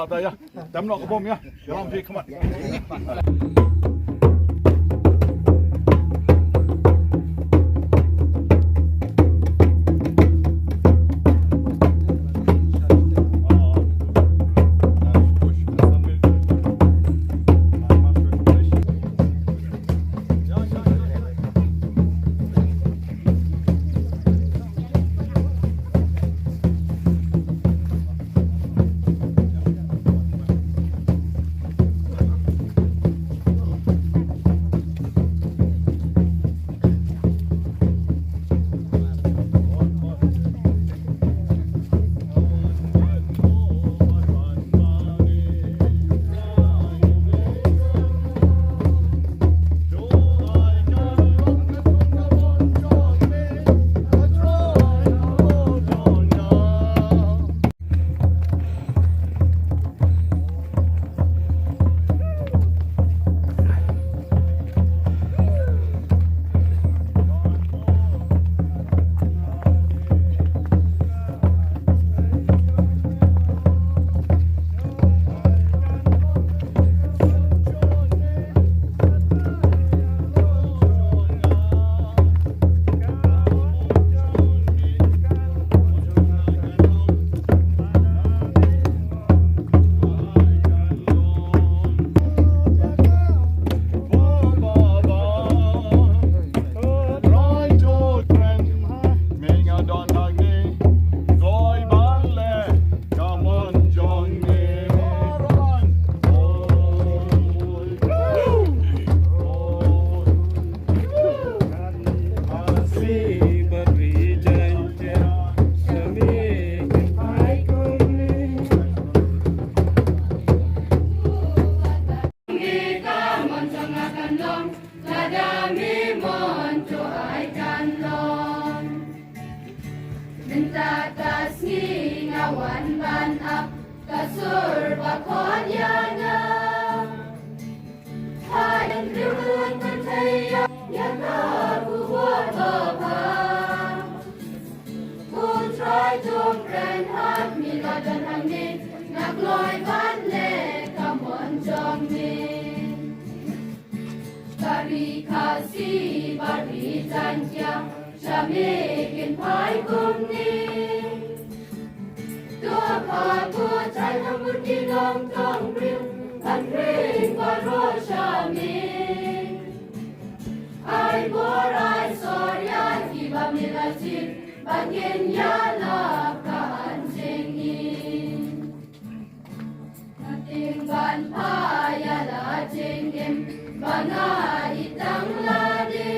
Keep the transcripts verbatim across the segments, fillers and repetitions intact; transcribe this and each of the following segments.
Ata ïa. Tam noh ka bom ïa. Ïalam phi khmat. Mynta ka sngi nga wan ban ap ka sur ba khot ïa nga. Hajan riewkhuid pynthei ïa, ïa ka khubor babha. U Trai jong kren ha mi la don hangne, nga kloi ban leh ka mon jong me. Ka ri Khasi bad ri Jaiñtia, sha me kin phai kumne. To pha ko chai ha mut ki nongtong briew, ban ring baroh sha me. Ai bor ai sor ïa kiba me la jied, ba kin ïalap ka an jingim. Nga tieng ban phai ïa la jingim ba nga ïeit tang lade.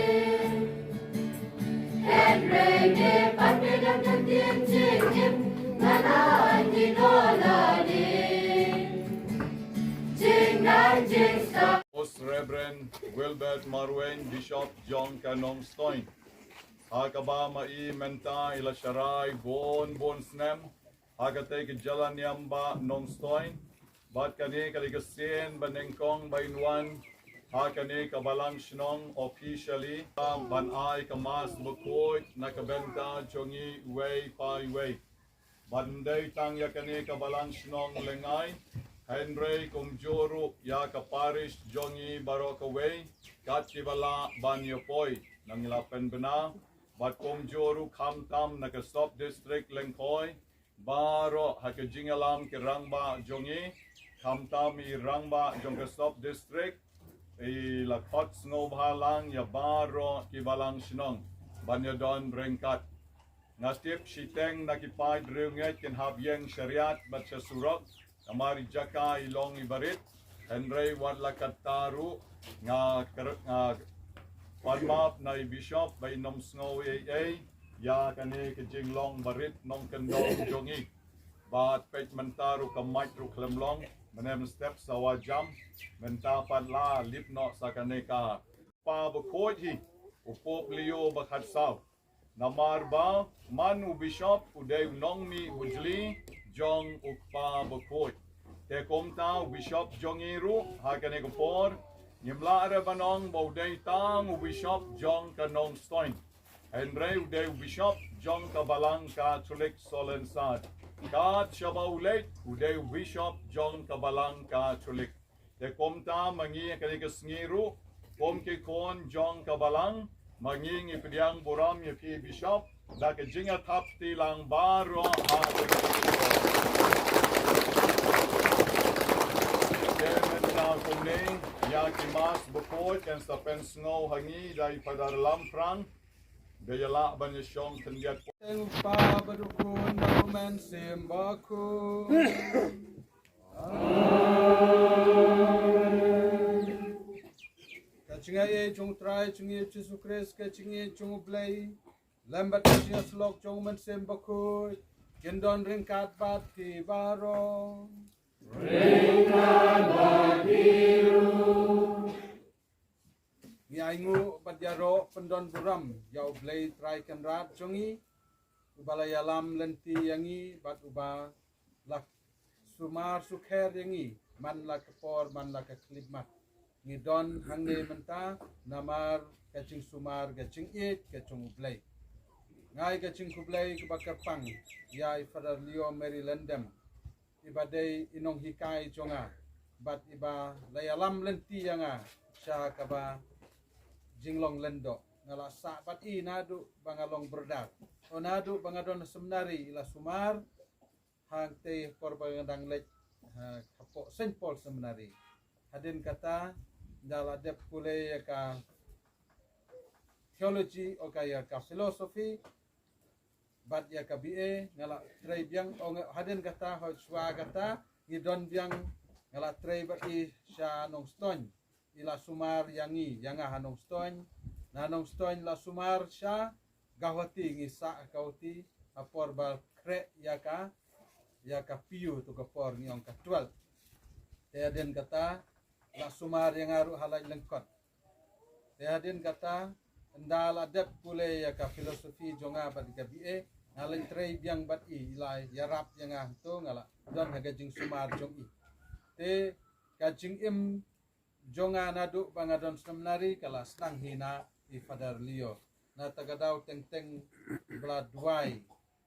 Hynrei me pat me dang kyntien jingim, nga la ïeit noh lade. Jingdon jingstad. Host Reverend Wilbert Marwein, Bishop jong ka Nongstoiñ. Ha kaba ma i mynta i la sharai bun bun snem ha katei ka jylla niam ba Nongstoiñ. Bad kane ka dei ka sien ba nyngkong ba in wan ha kane ka balang shnong officially ban ai ka Mass bakhuid na ka bynta jong i wei pa i wei. Bad ym dei tang ïa kane ka balang shnong lyngngai, hynrei kumjuh ruh ïa ka parish jong i baroh kawei, kat kiba lah ban ïa poi, nang ïa la pynbna, bad kumjuh ruh khamtam na ka sub district Lyngkhoi, baroh ha ka jingïalam ki rangbah jong i, khamtam i rangbah jong ka sub district, i la khot sngewbha lang ïa baroh ki balang shnong ban ïa don ryngkat. Nga tip shiteng na ki paid riewngeit kin hap ïeng shariat bad sha surok, namar i jaka i long i barit, hynrei wat la katta ruh nga kyrpad, nga pan map na i bishop ba in ym sngew ei ei ïa kane ka jinglong barit nongkyndong jong i. Bad peit mynta ruh ka mic ruh khlem long, mynne mynstep sawa jam, mynta pat la lip noh sa kane ka pa bakhuid hi, u Pope Leo ba khatsaw. Namar ba man u bishop u dei u nongmih bujli jong u Kpa bakhuid. Te kumta u bishop jong i ruh ha kane ka por, ngim lah re ban ong ba u dei tang u bishop jong ka Nongstoiñ. Hynrei u dei u bishop jong ka balang Katholik Solensad. Kat shaba u leit u dei u Bishop jong ka Balang Katholik. Te kumta ma ngi ha kane ka sngi ruh, kum ki khun jong ka Balang, ma ngi ngi pdiang burom ïa phi Bishop da ka jingïathap kti lang baroh ha. Te mynta kumne, ïa ki Mass bakhuid kan sa pynsngew ha ngi da i Father Lamphrang. Ba ïa lah ban ïa shong khyndiat. Teng u Kpa bad u Khun bad u Mynsiem Bakhuid. Amen. Ka jingaiei jong u Trai jong ngi Jisu Khrist, ka jingïeit jong u Blei, lem bad ka jingïasyllok jong u Mynsiem Bakhuid, kin don ryngkat bad phi baroh. Ryngkat bad phi ruh. Ngi ainguh bad ïaroh pyndon burom ïa u Blei Trai Kynrad jong ngi, uba la ïalam lynti ïa ngi bad uba la sumar sukher ïa ngi man la ka por man la ka khyllipmat. Ngi don hangne mynta namar ka jingsumar ka jingïeit ka jong u Blei. Nga ai ka jingkhublei kaba kyrpang ïa i Father Leo Mary Lyngdoh, iba dei i nonghikai jong nga bad iba la ïalam lynti ïa nga sha kaba jinglong lyngdoh. Nga la sah bad i naduh ba nga long brother, o naduh ba nga don seminari i la sumar. Hangtei por ba nga dang leit ha, hapoh Saint Paul Seminary. Hadien kata nga la dep pule ïa ka theology, o ka ïa ka philosophy, bad ïa ka B A. Nga la trei biang, o nga, hadien kata, hoi shuwa kata ngi don biang, nga la trei bad i sha Nongstoiñ. I la sumar ïa ngi, ïa nga ha Nongstoiñ. Na Nongstoiñ la sumar sha Guwahati, ngi sah ha Guwahati ha por ba khreh ïa ka, ïa ka P U, tu ka por ngi ong ka twelve. Te hadien kata la sumar ïa nga ruh ha Laityngkot. Te hadien kata ynda la dep pule ïa ka philosophy jong nga bad ka B A, nga la trei biang bad i, i la ïarap ïa nga hangto, nga la don ha ka jingsumar jong i. Te ka jingim jong nga naduh ba nga don seminari ka la sdang hi na i Father Leo. Na kata ka daw teng teng ba la duwai,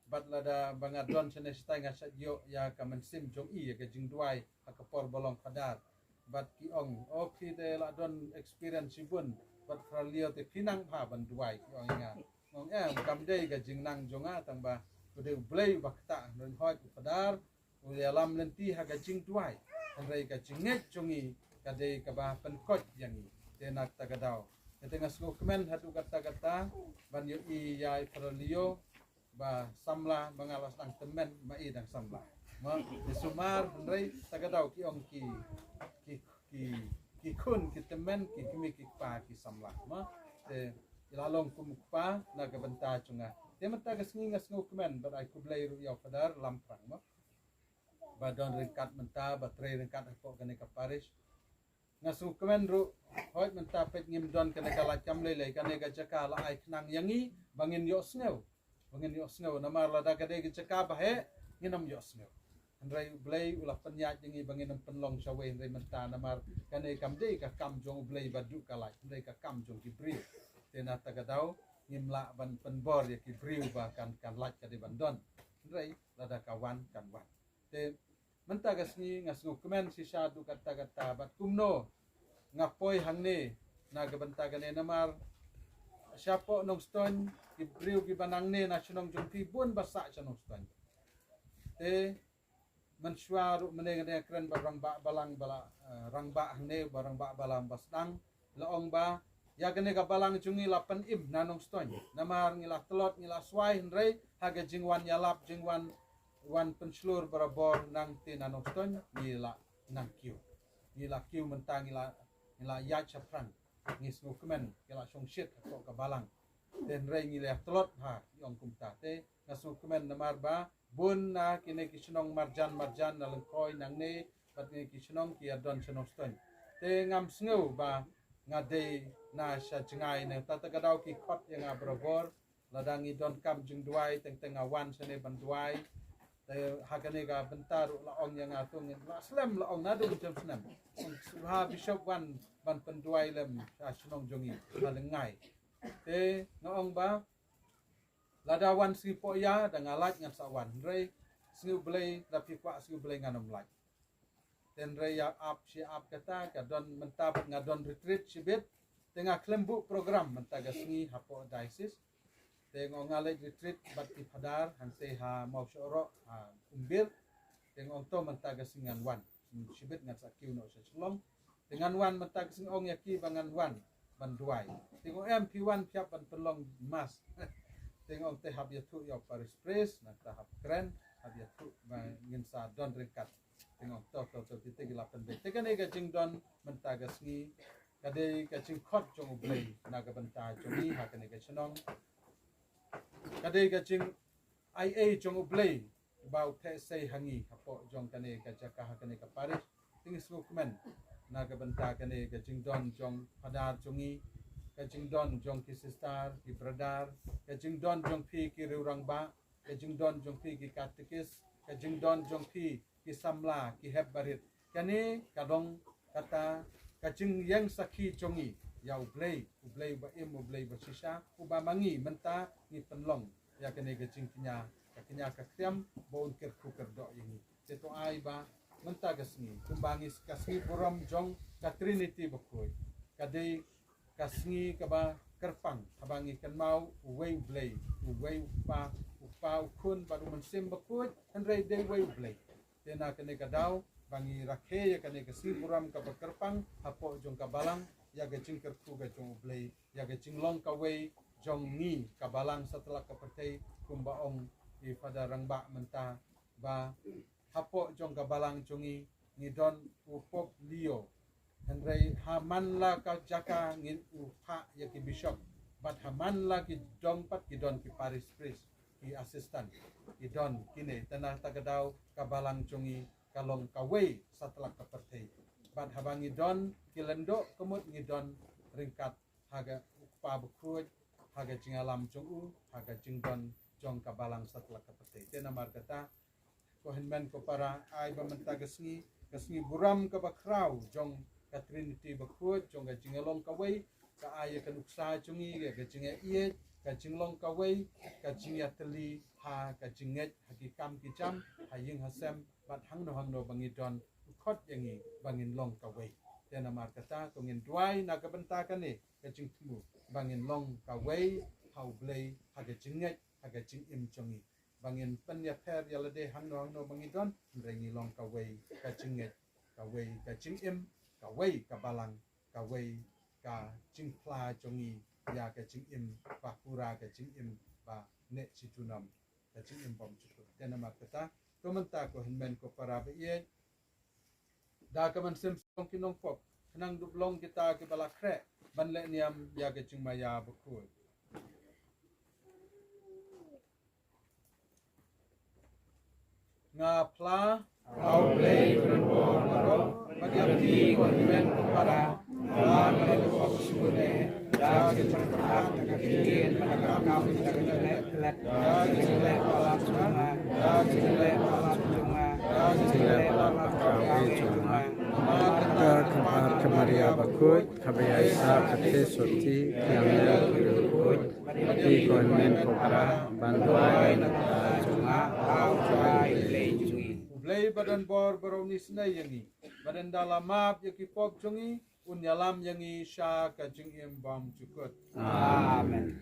bad lada ba nga don shane shatai nga shait ïoh ïa ka mynsiem jong i ïa ka jingduwai ha ka por ba long Father. Bad ki ong, o phi te la don experience shibun bad Father Leo, te phi nang bha ban duwai, ki ong ïa nga. Nga ong em, kam dei ka jingnang jong nga, tang ba u dei u Blei ba ktah. Nga ong hooid, u Father u ïalam lynti ha ka jingduwai, hynrei ka jingngeit jong ngi ka dei kaba pynkoit ïa ngi. Te na kata ka daw, kata nga sngewkmen haduh katta katta ban ïohi ïa i Father Leo ba samla, ba nga la sdang tymmen ma i dang samla. Ma i sumar, hynrei kata ka daw ki ong ki, ki, ki, ki khun ki tymmen, ki kmie ki kpa ki samla. Ma te i la long kum u kpa na ka bynta jong nga. Te mynta ka sngi nga sngewkmen bad ai khublei ruh ïa u Father Lamphrang, ma ba don ryngkat mynta, ba trei ryngkat hapoh kane ka parish. Nga sngewkmen ruh, hooid mynta peit ngim don kane ka lait kam lei lei, kane ka jaka la ai khnang ïa ngi ba ngin ïohsngew, ba ngin ïohsngew. Namar lada ka dei ka jaka ba heh ngin ym ïohsngew. Hynrei u Blei u la pynïaid ïa ngi ba ngin ym pynlong shawei, hynrei mynta namar kane kam dei ka kam jong u Blei ba duh ka lait, hynrei ka kam jong ki briew. Te na kata ka daw ngim lah ban pynbor ïa ki briew ba kan, kan lait ka dei ban don. Hynrei lada ka wan kan wan. Te mynta ka sngi nga sngewkmen shisha haduh katta katta, bad kumno nga poi hangne na ka bynta kane, namar shapoh Nongstoiñ ki briew kiba nangne na shnong jong phi bun ba sah sha Nongstoiñ. Te mynshuwa ruh mynne nga dang kren bad rangbah balang ba la, eh, rangbah hangne, ba rangbah balang ba sdang, la ong ba ïa kane ka balang jong ngi la pynim na Nongstoiñ. Namar ngi la tlot, ngi la swai, hynrei ha ka jingwan ïalap, jingwan, wan pynshlur barabor nangta na Nongstoiñ ngi la nang kiew. Ngi la kiew mynta, ngi la, ngi la ïaid shaphrang. Ngi sngewkmen, ngi la shongshit hapoh ka balang. Te hynrei ngi la tlot bha, i ong kumta. Te nga sngewkmen namar ba bun na kine ki shnong marjan marjan na Lyngkhoi nangne, bad kine ki shnong ki ïa don sha Nongstoiñ. Te ngam sngew ba nga dei na sha jngai ne, kata ka daw ki khot ïa nga barabor. Lada ngi donkam jingduwai, teng teng nga wan shane ban duwai. Te ha kane ka bynta ruh la ong ïa nga, to ngin la slem, la ong, naduh ngin jem slem. Ong sngewbha Bishop wan ban pynduwai lem sha shnong jong ngi ha Lyngngai. Te nga ong ba lada wan sngi poh ïa, da nga lait ngan sa wan. Hynrei Sngi U Blei, lada phi kwah sngi U Blei ngan ym lait. Hynrei ïa ap shi ap kata, ka don mynta bad nga don retreat shibit. Te nga khlem buh program mynta ka sngi hapoh diocese. Te nga ong nga leit retreat bad ki phadar hangtei ha Mawshynrut, ha Umbir. Te nga ong to mynta ka sngi ngan wan. Shibit ngan sa kiew noh sha Shillong. Te ngan wan mynta ka sngi, ong ïa ki ba ngan wan ban duwai. Te nga ong em, phi wan phi hap ban pynlong mass. Te nga ong te hap ïathuh ïa u parish priest, nangta hap kren, hap ïathuh ba ngin sa don ryngkat. Te nga ong to to to, te ki la pynbeit. Te kane ka jingdon mynta ka sngi ka dei ka jingkhot jong U Blei na ka bynta jong ngi ha kane ka shnong. Ka dei ka jingaiei jong U Blei ba u theh sei ha ngi hapoh jong kane ka jaka, ha kane ka parish. Te ngi sngewkmen na ka bynta kane ka jingdon jong phadar jong ngi, ka jingdon jong ki sister, ki brother, ka jingdon jong phi ki riewrangbah, ka jingdon jong phi ki katekis, ka jingdon jong phi ki samla, ki hep barit. Kane ka dei kata ka jingïeng sakhi jong ngi ïa U Blei, U Blei uba im, U Blei uba shisha, uba ma ngi mynta ngi pynlong ïa kane ka jingkñia, ka kñia ka khriam ba un kyrkhu kyrdoh ïa ngi. Te to ai ba mynta ka sngi kumba ngi, ka sngi burom jong ka Trinity bakhuid, ka dei ka sngi kaba kyrpang haba ngi kynmaw uwei U Blei, uwei U Kpa, U Kpa, U Khun bad U Mynsiem Bakhuid, hynrei dei uwei U Blei. Te na kane ka daw ba ngi rakhe ïa kane ka sngi burom kaba kyrpang hapoh jong ka balang, ïa ka jingkyrkhu ka jong U Blei, ïa ka jinglong kawei jong ngi ka balang satlak ka pyrthei, kumba ong i Father Rangbah mynta ba hapoh jong ka balang jong ngi ngi don u Pope Leo. Hynrei ha man la ka jaka ngin u phah ïa ki bishop, bad ha man la ki dong pat ki don ki parish priest, ki assistant, ki don kine. Te na kata ka daw ka balang jong ngi ka long kawei satlak ka pyrthei. Bad haba ngi don ki lyngdoh, ka mut ngi don ryngkat ha ka U Kpa Bakhuid, ha ka jingïalam jong u, ha ka jingdon jong ka balang satlak ka pyrthei. Te namar kata, ko hynmen ko para, ai ba mynta ka sngi, ka sngi burom kaba khraw jong ka Trinity Bakhuid, jong ka jingïalong kawei, ka ai ïa ka nuksa jong ngi ïa ka jingïaieit, ka jinglong kawei, ka jingïatylli ha ka jingngeit, ha ki kam ki jam, ha ïing ha sem, bad hangno hangno ba ngi don, u khot ïa ngi ba ngin long kawei. Te namar kata, to ngin duwai na ka bynta kane ka jingthmu ba ngin long kawei ha U Blei, ha ka jingngeit, ha ka jingim jong ngi. Ba ngin pynïapher ïa lade hangno hangno ba ngi don, hynrei ngi long kawei ka jingngeit, kawei ka jingim, kawei ka balang, kawei ka jingphla jong ngi ïa ka jingim ba pura, ka jingim ba neh shi junom, ka jingim bymjukut. Te namar kata, to mynta ko hynmen ko para ba ïeit, da ka mynsiem song ki nongpop, khnang dup long kita kiba la khreh ban leh niam ïa ka jingmaïa bakhuid. Nga phla ha U Blei ba donbor baroh, bad ïa phi ko hynmen ko para, nga phla ïa phi ko hynmen ko para, da ka jingpyrkhat, da ka ktien, da ka kam, da ka jingleh klet, da ka jingleh palat jong nga, da ka jingleh palat jong nga, da ka jingleh palat jong nga. Namar kata ka Maria bakhuid, kaba ïaisah ka theisotti, ïa ngi ki riewkhuid, bad ïa phi ko hynmen ko para, ban duwai na ka bynta jong nga ha U Trai Blei jong ngi. U Blei ba donbor baroh un isynei ïa ngi, bad ynda la map ïa ki pop jong ngi, un ïalam ïa ngi sha ka jingim bymjukut. Amen.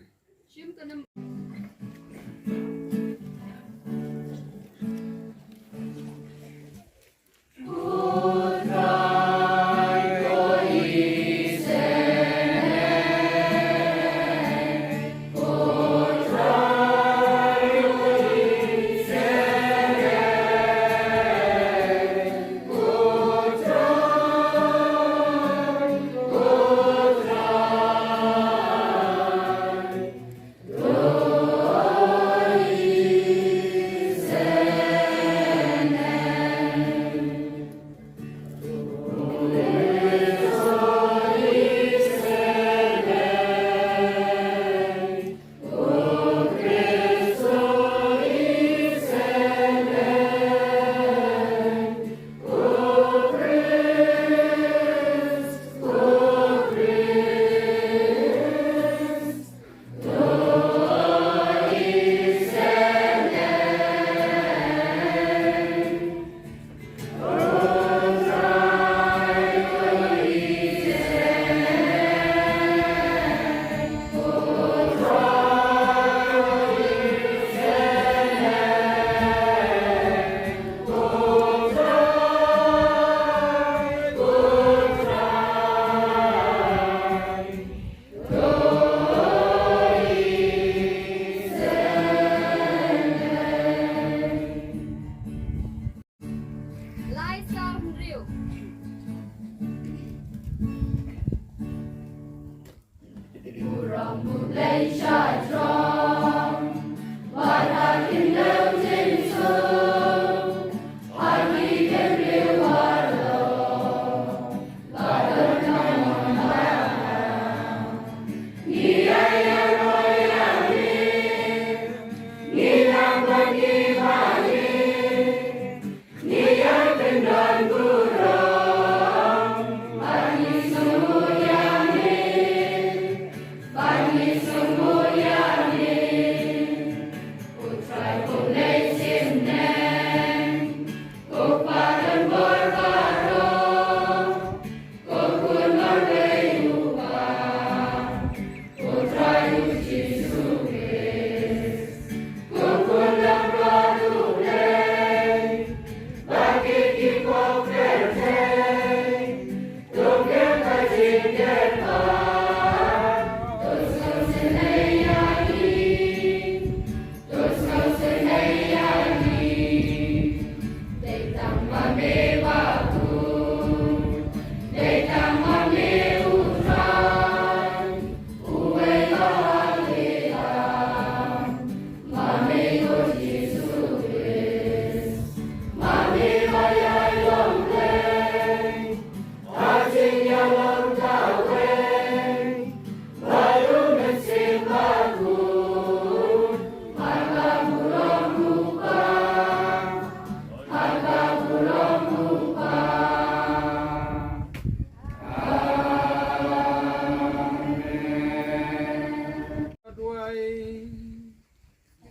Duwai,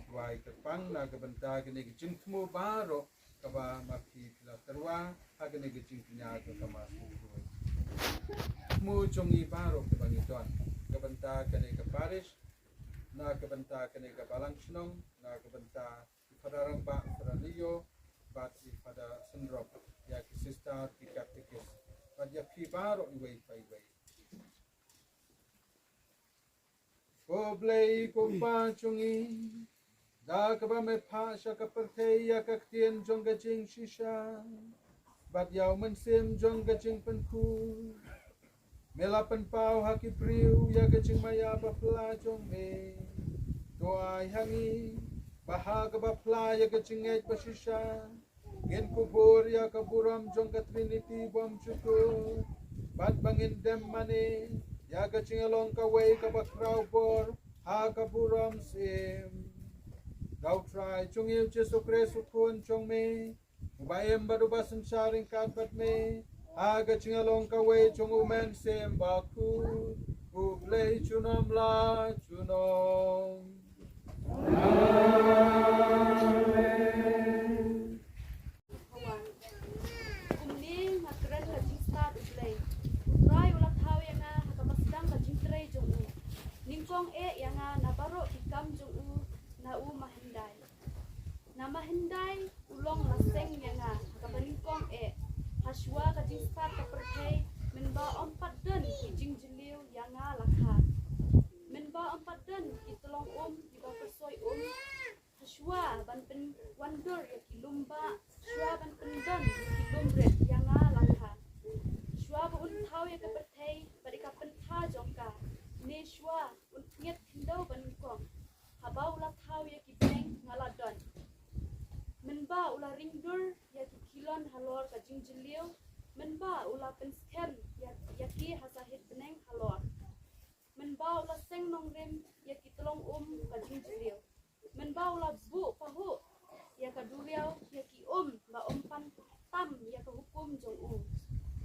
duwai kyrpang na ka bynta kane ka jingthmu baroh kaba ma phi phi la tyrwa ha kane ka jingkñia ka Mass Kynroi. Thmu jong ngi baroh kaba ngi don, ka bynta kane ka parish, na ka bynta kane ka balang shnong, na ka bynta i Father Rangbah, Father Leo, bad i Father Sundrop, ïa ki sister, ki katekis, bad ïa phi baroh iwei pa iwei. Ko Blei ko Pa jong ngi, da kaba me phah sha ka pyrthei ïa ka ktien jong ka jingshisha, bad ïa u mynsiem jong ka jingpynkhuid, me la pynpaw ha ki briew ïa ka jingmaïa bapla jong me. To ai ha ngi ba ha kaba pla ïa ka jingngeit bashisha ngin kubur ïa ka burom jong ka Trinity bymjukut, bad ba ngin dem mane ïa ka jinglong kawei kaba khraw bor ha ka burom syiem. Da U Trai jong ngi U Jisu Khrist U Khun jong me, uba im bad uba synshar ryngkat bad me ha ka jinglong kawei jong U Mynsiem Bakhuid, U Blei junom la junom. Amen. Kumne nga kren ka jingstad U Blei. U Trai u la thaw ïa nga ha kaba sdang ka jingtrei jong u. Nyngkong eh ïa nga na baroh ki kam jong u na u mahyndai. Na mahyndai u long la seng ïa nga ha kaba nyngkong eh. Hashwa ka jingstad ka pyrthei, mynba ym pat don ki jingjylliew ïa nga la kha. Mynba ym pat don ki tyllong um kiba pyrshoi um. Hashwa ban pynwandur ïa ki lum bah, hashwa ban pyndon ïa ki lum rit ïa nga la kha. Hashwa ba un thaw ïa ka pyrthei bad ïa ka pyntha jong ka, ne hashwa un pyngngeit khyndew ba nyngkong. Haba u la thaw ïa ki bneng nga la don. Mynba u la ringdur ïa ki khilon halor ka jingjylliew, mynba u la pynskhem ïa, ïa ki ha sahit bneng halor. Mynba u la seng nongrim ïa ki tyllong um ka jingjylliew. Mynba u la buh pahuh ïa ka duriaw ïa ki um ba ym pan tam ïa ka hukum jong u.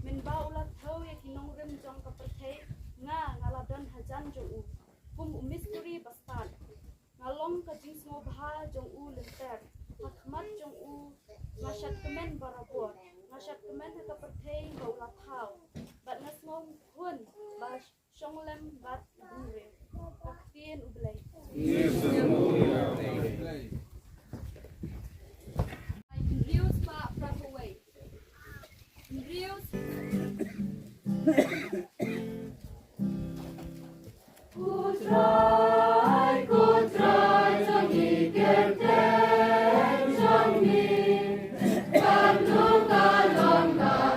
Mynba u la thew ïa ki nongrim jong ka pyrthei, nga, nga la don hajan jong u kum u mistri bastad. Nga long ka jingsngewbha jong u lynter. Ha khmat jong u nga shad kmen barabor. Nga shad kmen ha ka pyrthei ba u la thaw. Bad nga sngew hun ba shong lem bad u bynriew. Ka ktien U Blei. Ai hynriew spah phra phew wei. Hynriew. Ko Trai, ko Trai, jong ngi, kyrteng jong ngi, kan long, kan long, kan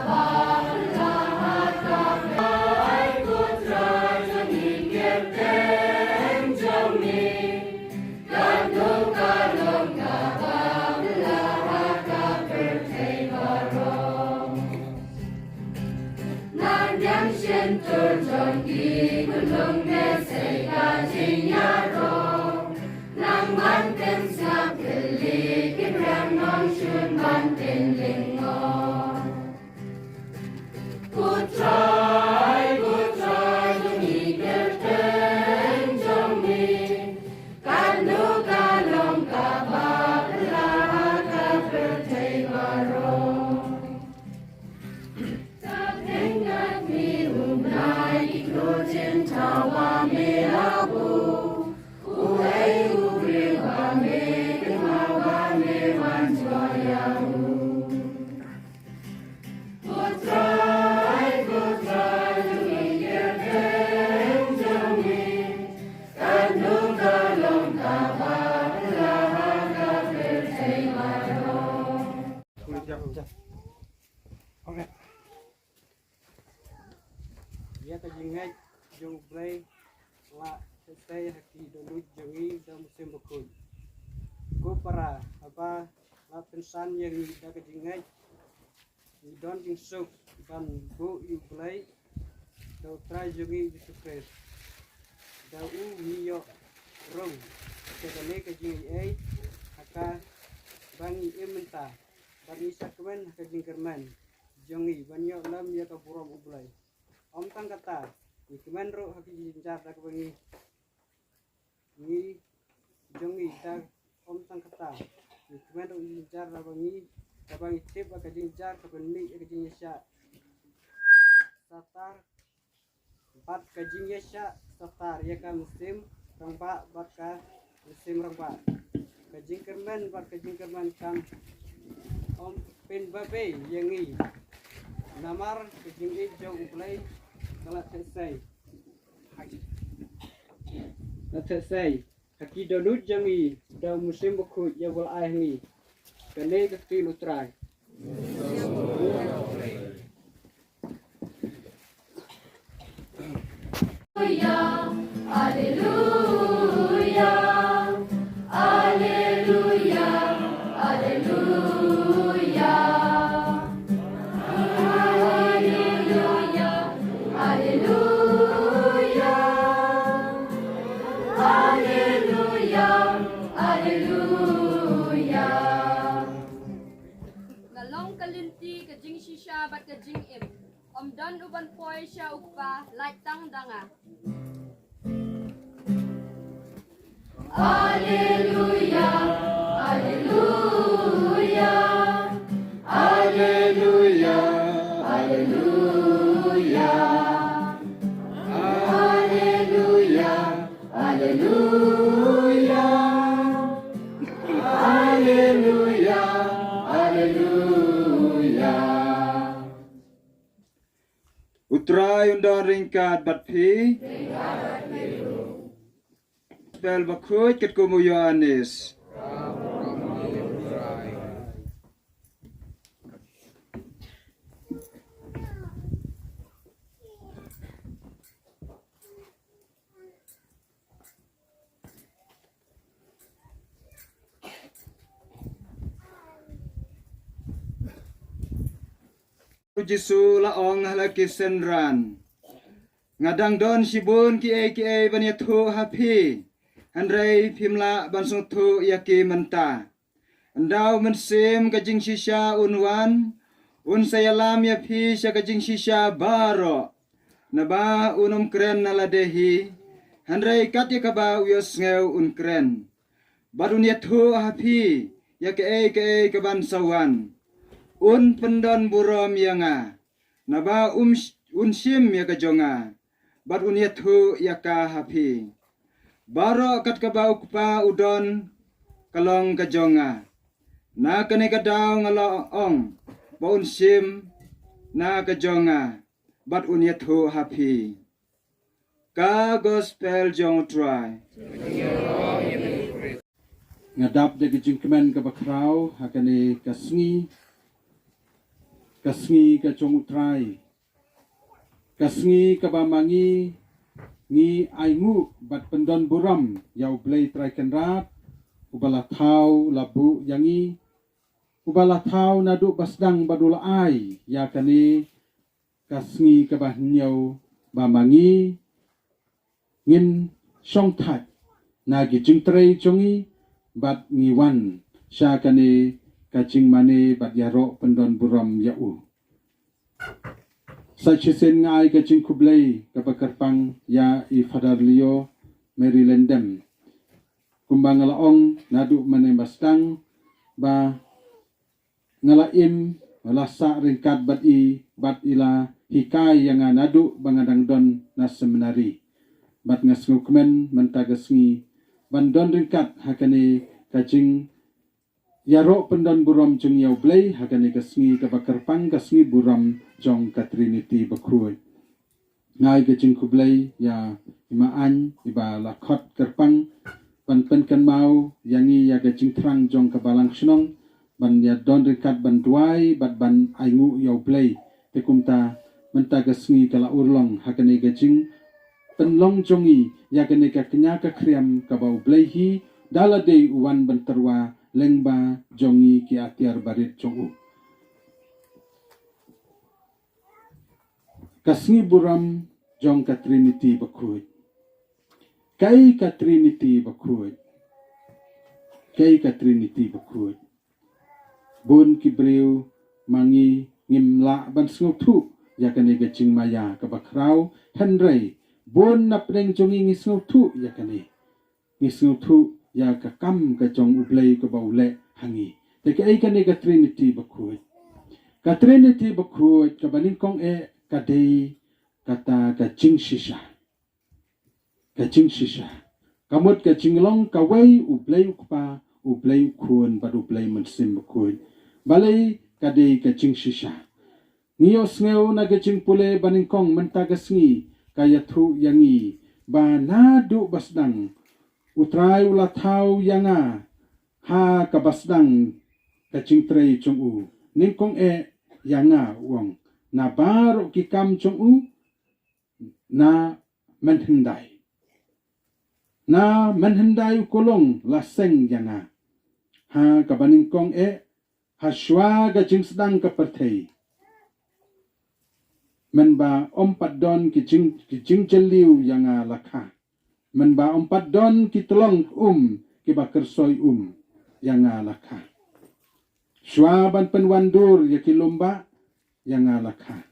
Kyntur jong ki khunlung ne sei ka jingïaroh. Nang ban pynsngap kylli ki briew nongshun ban pynlyngngoh. Ko Trai, ko Trai, jong ngi kyrteng jong ngi. Katno ka long kaba phylla ha ka pyrthei baroh. Ïa ka jingngeit jong U Blei la leh sei ha ki dohnud jong ngi da u Mynsiem Bakhuid. Ko para, haba la pynsan ïa ngi da ka jingngeit, ngi don jingsuk ban buh ïa U Blei da U Trai jong ngi Jisu Khrist. Da u ngi ïoh rung ïa kane ka jingaiei ha kaba ngi im mynta, bad ngi sa kmen ha ka jingkyrmen jong ngi ban ïoh lem ïa ka burom U Blei. Ym tang kata, ngi kmen ruh ha ka jingjynjar da kaba ngi, ngi jong ngi da, ym tang kata, ngi kmen ruh jingjynjar da kaba ngi, kaba ngi tip ba ka jingjynjar ka pynmih ïa ka jingïaishah satar bad ka jingïaishah satar ïa ka mynsiem rangbah bad ka mynsiem rangbah. Ka jingkyrmen bad ka jingkyrmen kam ym pynbabe ïa ngi. Namar ka jingïeit jong U Blei ka la leh sei, la leh sei ha ki dohnud jong ngi da u Mynsiem Bakhuid ïa uba la ai ha ngi. Kane ka ktien U Trai. Nga long ka lynti, ka jingshisha bad ka jingim. Ym don uban poi sha U Kpa, lait tang da nga. Alleluia, alleluia, alleluia, alleluia, alleluia, alleluia, alleluia, alleluia. U Trai un don ryngkat bad phi. Gospel bakhuid katkum u Ïoannis. U Jisu la ong ha la ki synran, nga dang don shibun kiei kiei ban ïathuh ha phi, hynrei phim lah ban sngewthuh ïa ki mynta. Ynda u Mynsiem ka jingshisha un wan, un sa ïalam ïa phi sha ka jingshisha baroh. Naba un ym kren na lade hi, hynrei kat ïa kaba u ïohsngew un kren. Bad un ïathuh ha phi ïa kaei kaei kaban sa wan. Un pyndon burom ïa nga, naba um sh-, un shim ïa ka jong nga, bad un ïathuh ïa ka ha phi. Baroh kat kaba u Kpa u don ka long ka jong nga. Na kane ka daw nga la ong ba un shim na ka jong nga, bad un ïathuh ha phi. Ka gospel jong u Trai. Nga dap da ka jingkmen kaba khraw ha kane ka sngi, ka sngi ka jong u Trai, ka sngi kaba ma ngi ngi ainguh bad pyndon burom ïa u Blei Trai Kynrad, uba la thaw la buh ïa ngi, uba la thaw naduh ba sdang bad u la ai ïa kane ka sngi kaba hynñiew ba ma ngi ngin shong thait na ki jingtrei jong ngi bad ngi wan sha kane ka jingmane bad ïaroh pyndon burom ïa u. Sa shisien nga ai ka jingkhublei kaba kyrpang ïa i Father Leo Mary Lendem. Kumba nga la ong naduh mynne ba sdang ba nga la im, nga la sah ryngkat bad i, bad i la hikai ïa nga naduh ba nga dang don na seminari. Bad nga sngewkmen mynta ka sngi ban don ryngkat ha kane ka jing ïaroh pyndon burom jong ïa u Blei ha kane ka sngi kaba kyrpang, ka sngi burom jong ka Trinity bakhuid. Nga ai ka jingkhublei ïa i ma Ain iba la khot kyrpang ban pynkynmaw ïa ngi ïa ka jingthrang jong ka balang shnong ban ïa don ryngkat ban duwai bad ban ainguh ïa u Blei. Te kumta mynta ka sngi ka la urlong ha kane ka jingpynlong jong ngi ïa kane ka kñia ka khriam kaba u Blei hi da lade u wan ban tyrwa lyngba jong ngi ki atiar barit jong u. Ka sngi burom jong ka Trinity bakhuid. Kaei ka Trinity bakhuid? Kaei ka Trinity bakhuid? Bun ki briew ma ngi ngim lah ban sngewthuh ïa kane ka jingmaïa kaba khraw, hynrei bun na pdeng jong ngi ngi sngewthuh ïa kane. Ngi sngewthuh ïa ka kam ka jong u Blei kaba u leh ha ngi. Te kaei kane ka Trinity bakhuid? Ka Trinity bakhuid kaba nyngkong eh ka dei kata ka jingshisha. Ka jingshisha. Ka mut ka jinglong kawei u Blei u Kpa, u Blei u Khun bad u Blei Mynsiem Bakhuid. Balei ka dei ka jingshisha? Ngi ïohsngew na ka jingpule ba nyngkong mynta ka sngi ka ïathuh ïa ngi ba naduh ba sdang U Trai u la thaw ïa nga ha kaba sdang ka jingtrei jong u. Nyngkong eh ïa nga, u ong, na baroh ki kam jong u na mynhyndai. Na mynhyndai u Kolong la seng ïa nga ha kaba nyngkong eh ha shuwa ka jingsdang ka pyrthei. Mynba ym pat don ki jing, ki jingjylliew ïa nga la kha. Mynba ym pat don ki tyllong um kiba kyrsoi um ïa nga la kha. Shuwa ban pynwandur ïa ki lum bah ïa nga la kha.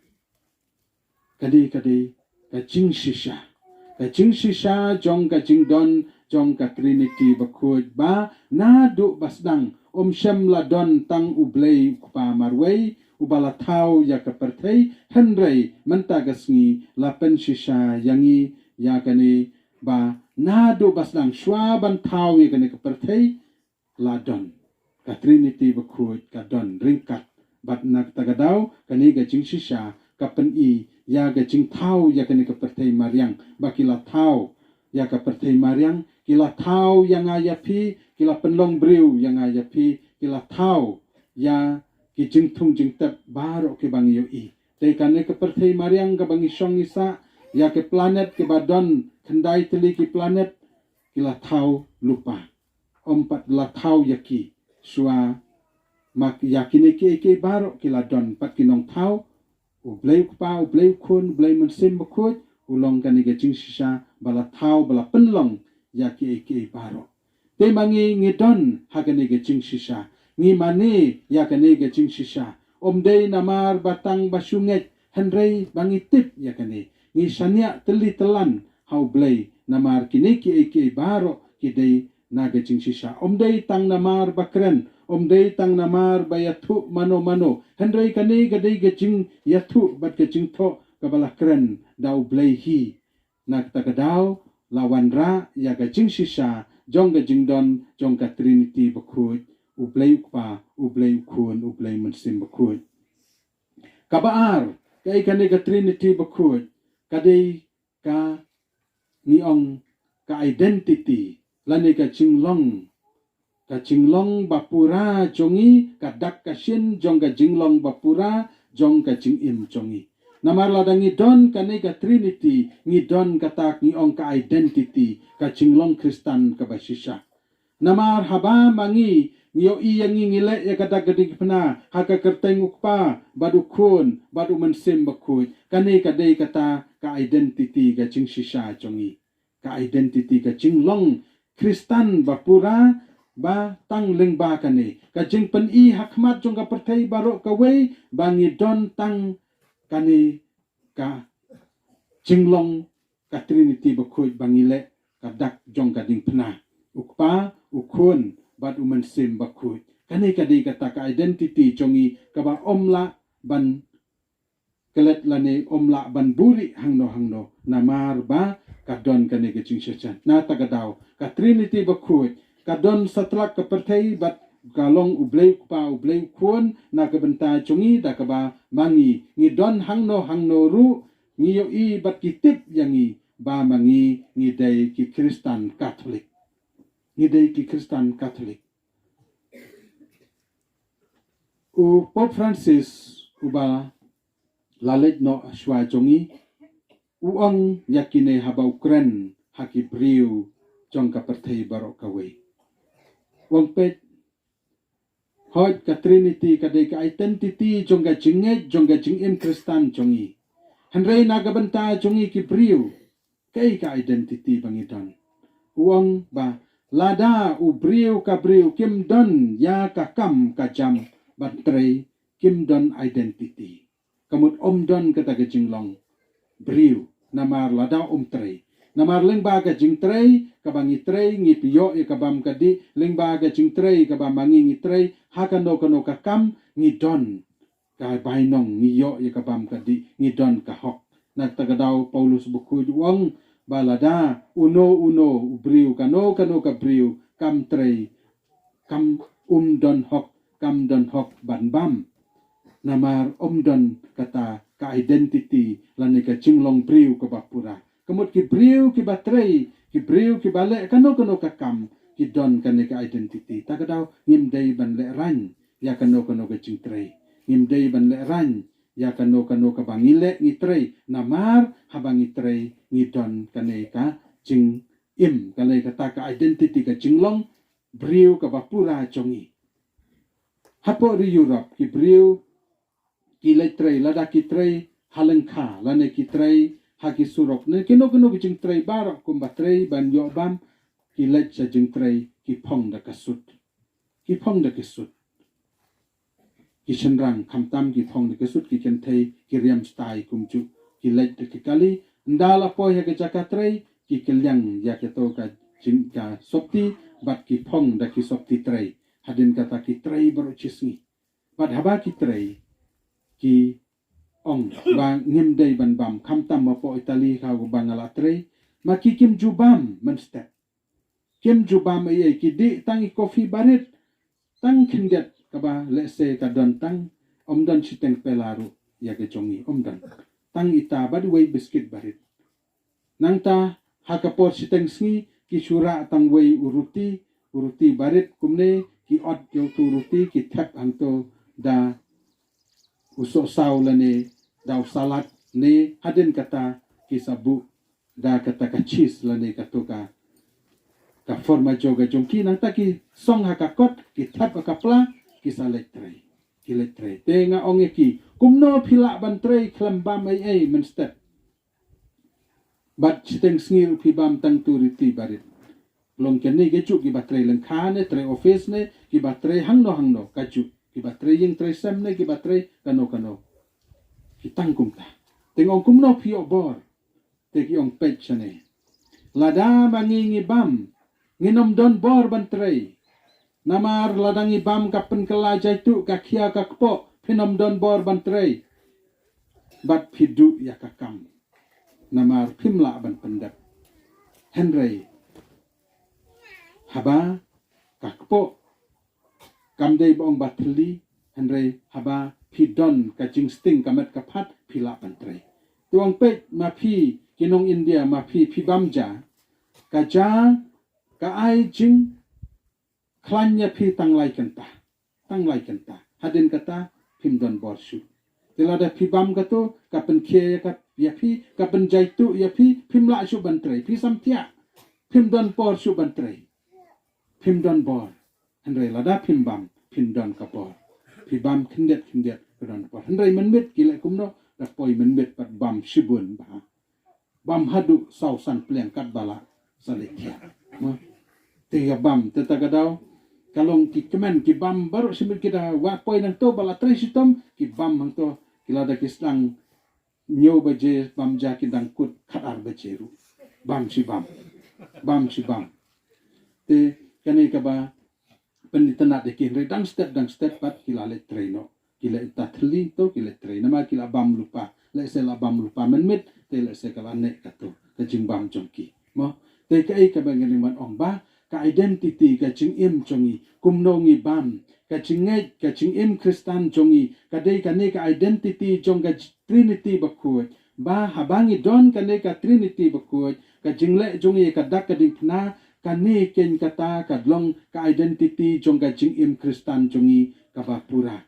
Ka dei, ka dei ka jingshisha. Ka jingshisha jong ka jingdon jong ka Trinity bakhuid ba naduh ba sdang ym shym la don tang U Blei U Kpa marwei uba la thaw ïa ka pyrthei, hynrei mynta ka sngi la pynshisha ïa ngi ïa kane ba naduh ba sdang shuwa ban thaw ïa kane ka pyrthei la don ka Trinity bakhuid, ka don ryngkat bad na kata ka daw kane ka jingshisha ka pyni ïa ka jingthaw ïa kane ka pyrthei mariang, ba ki la thaw ïa ka pyrthei mariang, ki la thaw ïa nga ïa phi, ki la pynlong briew ïa nga ïa phi, ki la thaw ïa ki jingthung jingtep baroh kiba ngi ïohi. Te kane ka pyrthei mariang kaba ngi shong ngi sah, ïa ki planet kiba don khyndai tylli ki planet, ki la thaw lypa. Ym pat la thaw ïa ki shuwa ma ïa kine kiei kiei baroh ki la don pat ki nongthaw. U Blei U Kpa, U Blei U Khun, U Blei Mynsiem Bakhuid u long kane ka jingshisha ba la thaw, ba la pynlong ïa kiei kiei baroh. Te ma ngi ngi don ha kane ka jingshisha, ngi mane ïa kane ka jingshisha. Ym dei namar ba tang ba shu ngeit, hynrei ba ngi tip ïa kane, ngi shaniah tylli tyllan ha U Blei namar kine kiei kiei baroh ki dei na ka jingshisha. Ym dei tang namar ba kren, ym dei tang namar ba ïathuh mano mano, hynrei kane ka dei ka jingïathuh bad ka jingthoh kaba la kren da U Blei hi. Na kata ka daw la wanrah ïa ka jingshisha jong ka jingdon jong ka Trinity bakhuid, U Blei U Kpa, U Blei U Khun, U Blei Mynsiem Bakhuid. Kaba ar, kaei kane ka Trinity bakhuid? Ka dei ka ngi ong ka identity lane ka jinglong, ka jinglong ba pura jong ngi, ka dak ka shin jong ka jinglong ba pura jong ka jingim jong ngi. Namar lada ngi don kane ka Trinity, ngi don kata ngi ong ka identity, ka jinglong Khristan kaba shisha. Namar haba ma ngi Ngi ïohi ïa ngi ngi leh ïa ka dak ka ding phna ha ka kyrteng u Kpa bad u Khun bad u Mynsiem Bakhuid. Kane ka dei kata ka identity, ka jingshisha jong ngi. Ka identity, ka jinglong Khristan ba pura, ba tang lyngba kane. Ka jingpyni ha khmat jong ka pyrthei baroh kawei ba ngi don tang kane ka jinglong ka Trinity Bakhuid ba ngi leh ka dak jong ka ding phna. U Kpa, u Khun bad u Mynsiem Bakhuid. Kane ka dei kata ka identity jong ngi kaba ym lah ban klet lane ym lah ban buri hangno hangno. Namar ba ka don kane ka jingshisha. Na kata ka daw, ka Trinity Bakhuid ka don satlak ka pyrthei bad ka long u Blei u Kpa, u Blei u Khun, na ka bynta jong ngi da kaba ma ngi ngi don hangno hangno ruh, ngi ïohi bad ki tip ïa ngi ba ma ngi ngi dei ki Khristan Katholik. Ngi dei ki Khristan Katholik. U Pope Francis, uba la leit noh shuwa jong ngi, u ong ïa kine haba u kren ha ki briew jong ka pyrthei baroh kawei. U ong, peit, hooid, ka Trinity ka dei ka identity jong ka jingngeit, jong ka jingim Khristan jong ngi. Hynrei na ka bynta jong ngi ki briew, kaei ka identity ba ngi don? U ong ba lada u briew ka briew kim don ïa ka kam ka jam ban trei, kim don identity. Ka mut ym don kata ka jinglong briew, namar lada ym trei. Namar lyngba ka jingtrei kaba ngi trei, ngi pynïoh ïa ka bam ka dih, lyngba ka jingtrei kaba ma ngi ngi trei ha kano kano ka kam, ngi don ka bainong, ngi ïoh ïa ka bam ka dih, ngi don ka hok. Na kata ka daw Paulus Bakhuid u ong ba lada uno uno u briew, kano kano ka briew kam trei, kam, um don hok, kam don hok ban bam. Namar ym don kata ka identity lane ka jinglong briew kaba pura. Ka mut ki briew kiba trei, ki briew kiba leh kano kano ka kam, ki don kane ka identity. Ta ka daw ngim dei ban lehraiñ ïa kano kano ka jingtrei. Ngim dei ban lehraiñ ïa kano kano kaba ngi leh, ngi trei. Namar haba ngi trei, ngi don kane ka jingim, kane kata ka identity, ka jinglong briew kaba pura jong ngi. Hapoh ri Europe, ki briew ki leit trei, lada ki trei ha lyngkha lane ki trei ha ki surok ne kino kino ki jingtrei baroh kumba trei ban ïoh bam, ki leit sha jingtrei, ki phong da ka sut. Ki phong da ka sut. Ki shynrang khamtam ki phong da ka sut, ki kynthei ki riam stai kumjuh, ki leit da ki kali. Ynda la poi ha ka jaka trei, ki kylliang ïa kato ka jing, ka sopti, bad ki phong da ki sopti trei. Hadien kata ki trei baroh shi sngi. Bad haba ki trei, ki ong ba ngim dei ban bam, khamtam hapoh Italy ha kaba nga la trei, ma ki kim ju bam mynstep. Kim ju bam ei ei, ki dih tang i coffee barit, tang khyndiat kaba lehse ka don tang, ym don shiteng pela ruh ïa ka jong ngi, ym don. Tang ita bad wei biskit barit. Nangta ha ka por shiteng sngi ki shu rah tang wei u ruti, u ruti barit kumne, ki ot ïa uto u ruti, ki thep hangto da u sohsaw lane da u salad ne hadien kata ki sa buh da kata ka cheese lane kato ka, ka formaggio ka jong ki, nangta ki song ha ka kot, ki thep ha ka pla, ki sa leit trei. Ki leit trei. Te nga ong ïa ki, kumno phi lah ban trei khlem bam ei ei mynstep? Bad shiteng sngi ruh phi bam tang tu riti barit. Long kine ki juh kiba trei lyngkha ne, trei office ne, kiba trei hangno hangno ka juh, kiba trei ïing trei sem ne, kiba trei kano kano. Ki tang kumta. Te nga ong kumno phi ïoh bor? Te ki ong peit shane. Lada ma ngi ngi bam, ngin ym don bor ban trei. Namar lada ngi bam ka pynkylla jaituh, ka khia ka kpoh, phin ym don bor ban trei. Bad phi duh ïa ka kam. Namar phim lah ban pyndep. Hynrei haba ka kpoh, kam dei ba ong ba thylli, hynrei haba phi don ka jingsting ka met ka phad, phi lah ban trei. Te ong peit ma phi ki nong India, ma phi phi bam ja, ka ja ka ai jing khlaiñ ïa phi tang lai kynta. Tang lai kynta. Hadien kata phim don bor shuh. Te lada phi bam kato, ka pynkhie ïa ka, ïa phi, ka pynjaituh ïa phi, phim lah shuh ban trei. Phi samthiah. Phim don bor shuh ban trei. Phim don bor. Hynrei lada phim bam, phin don ka bor. Phi bam khyndiat khyndiat, phi don ka bor. Hynrei mynmiet ki leh kumno, da poi mynmiet pat bam shibun bha. Bam haduh saw san pliang katba la sa leit thiah. Mo. Te ka bam, te ta ka daw. Ka long ki kmen, ki bam baroh shibun ki da wad poi nangto ba la trei shitom, ki bam hangto, ki lada ki sdang hynñiew baje bam ja ki dang kut khatar baje ruh. Bam shi bam. Bam shi bam. Te kane kaba pynitynnad ïa ki hynrei dang stet dang stet pat ki la leit trei noh. Ki leit ta thylli to ki leit trei namar ki la bam lypa. Lehse la bam lypa mynmiet te lehse ka la neh kato ka jingbam jong ki. Mo, te kaei kaba ngi wan ong ba ka identity ka jingim jong ngi kumno ngi bam, ka jingngeit ka jingim Khristan jong ngi ka dei kane ka identity jong ka Trinity bakhuid. Ba haba ngi don kane ka Trinity bakhuid, ka jingleh jong ngi ka dak ka diengphna, kane keiñ kata ka long ka identity jong ka jingim Khristan jong ngi kaba pura.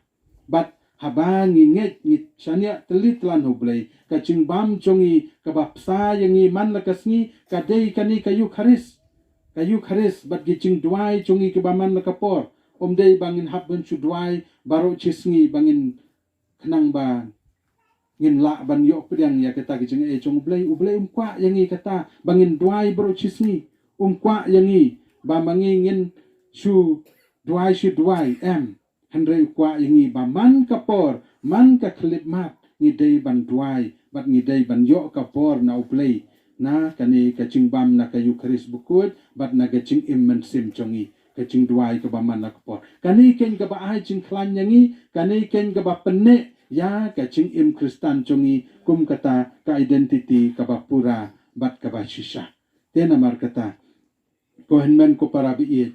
Bad haba ngi ngeit ngi shaniah tylli tyllan ha U Blei, ka jingbam jong ngi kaba psa ïa ngi man la ka sngi ka dei kane ka Eukharist. Ka Eukharist bad ki jingduwai jong ngi kiba man la ka por. Ym dei ba ngin hap ban shu duwai baroh shi sngi ba ngin khnang ba ngin lah ban ïoh pdiang ïa kata ka jingaiei jong U Blei. U Blei um kwah ïa ngi kata ba ngin duwai baroh shi sngi. Um kwah ïa ngi ba ma ngi ngin shu duwai shu duwai em. Hynrei u kwah ïa ngi ba man ka por, man ka khyllipmat ngi dei ban duwai bad ngi dei ban ïoh ka bor na U Blei. Na kane ka jingbam na ka Eukharist bakhuid bad na ka jingim mynsiem jong ngi, ka jingduwai kaba man la ka por. Kane keiñ kaba ai jingkhlaiñ ïa ngi, kane keiñ kaba pynneh ïa ka jingim Khristan jong ngi kum kata ka identity kaba pura bad kaba shisha. Te namar kata, ko hynmen ko para baieit,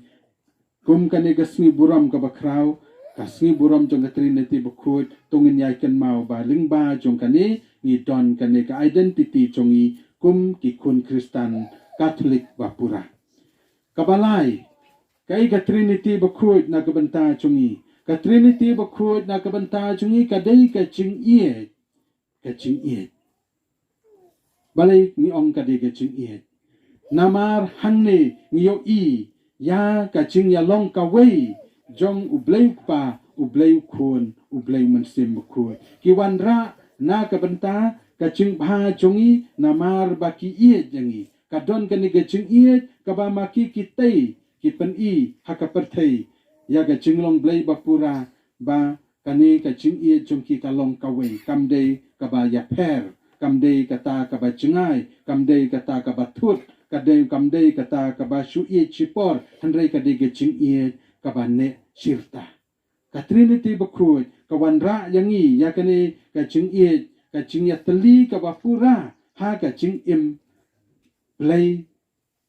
kum kane ka sngi burom kaba khraw, ka sngi burom jong ka Trinity bakhuid, to ngin ïai kynmaw ba lyngba jong kane ngi don kane ka identity jong ngi kum ki khun Khristan Katholik ba pura. Kaba lai, kaei ka Trinity bakhuid na ka bynta jong ngi? Ka Trinity bakhuid na ka bynta jong ngi ka dei ka jingïeit, ka jingïeit. Balei ngi ong ka dei ka jingïeit? Namar hangne ngi ïohi ïa ka jingïalong kawei jong U Blei U Kpa, U Blei U Khun, U Blei U Mynsiem Bakhuid. Ki wanrah na ka bynta ka jingbha jong ngi namar ba ki ïeit ïa ngi. Ka don kane ka jingïeit kaba ma ki kitei ki pyni ha ka pyrthei ïa ka jinglong Blei ba pura, ba kane ka jingïeit jong ki ka long kawei, kam dei kaba ïapher, kam dei kata kaba jngai, kam dei kata kaba thut, ka dei, kam dei kata kaba shu ïeit shipor, hynrei ka dei ka jingïeit kaba neh shirta. Ka Trinity bakhuid ka wanrah ïa ngi ïa kane ka jingïeit, ka jingïatylli kaba pura ha ka jingim Blei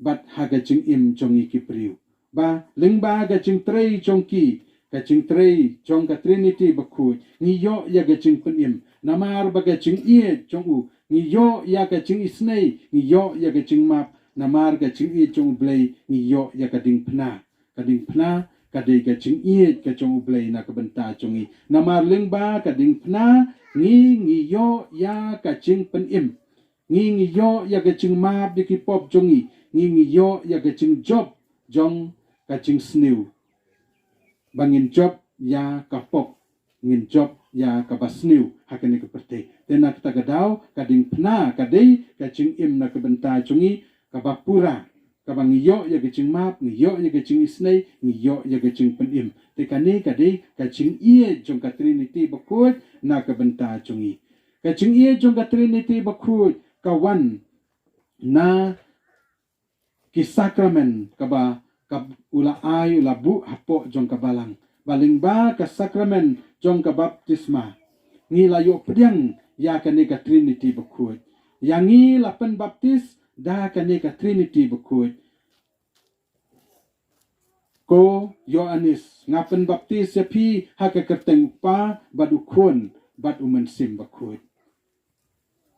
bad ha ka jingim jong ngi ki briew. Ba lyngba ka jingtrei jong ki, ka jingtrei jong ka Trinity bakhuid, ngi ïoh ïa ka jingpynim. Namar ba ka jingïeit jong u, ngi ïoh ïa ka jingisynei, ngi ïoh ïa ka jingmap. Namar ka jingïeit jong U Blei, ngi ïoh ïa ka diengphna. Ka diengphna ka dei ka jingïeit ka jong U Blei na ka bynta jong ngi. Namar lyngba ka diengphna ngi, ngi ïoh ïa ka jingpynim. Ngi, ngi ïoh ïa ka jingmap ïa ki pop jong ngi. Ngi, ngi ïoh ïa ka jingjop jong ka jingsniew. Ba ngin jop ïa ka pop, ngin jop ïa kaba sniew ha kane ka pyrthei. Te na kata ka daw, ka diengphna ka dei ka jingim na ka bynta jong ngi kaba pura, kaba ngi ïoh ïa ka jingmap, ngi ïoh ïa ka jingisynei, ngi ïoh ïa ka jingpynim. Te kane ka dei ka jingïeit jong ka Trinity bakhuid na ka bynta jong ngi. Ka jingïeit jong ka Trinity bakhuid ka wan na ki sakramen kaba, kaba u la ai, u la buh hapoh jong ka balang. Ba lyngba ka sakramen jong ka baptisma, ngi la ïoh pdiang ïa kane ka Trinity bakhuid. Ïa ngi la pynbaptis da kane ka Trinity bakhuid. Ko Ïoannis, nga pynbaptis ïa phi ha ka kyrteng U Kpa bad U Khun bad U Mynsiem Bakhuid.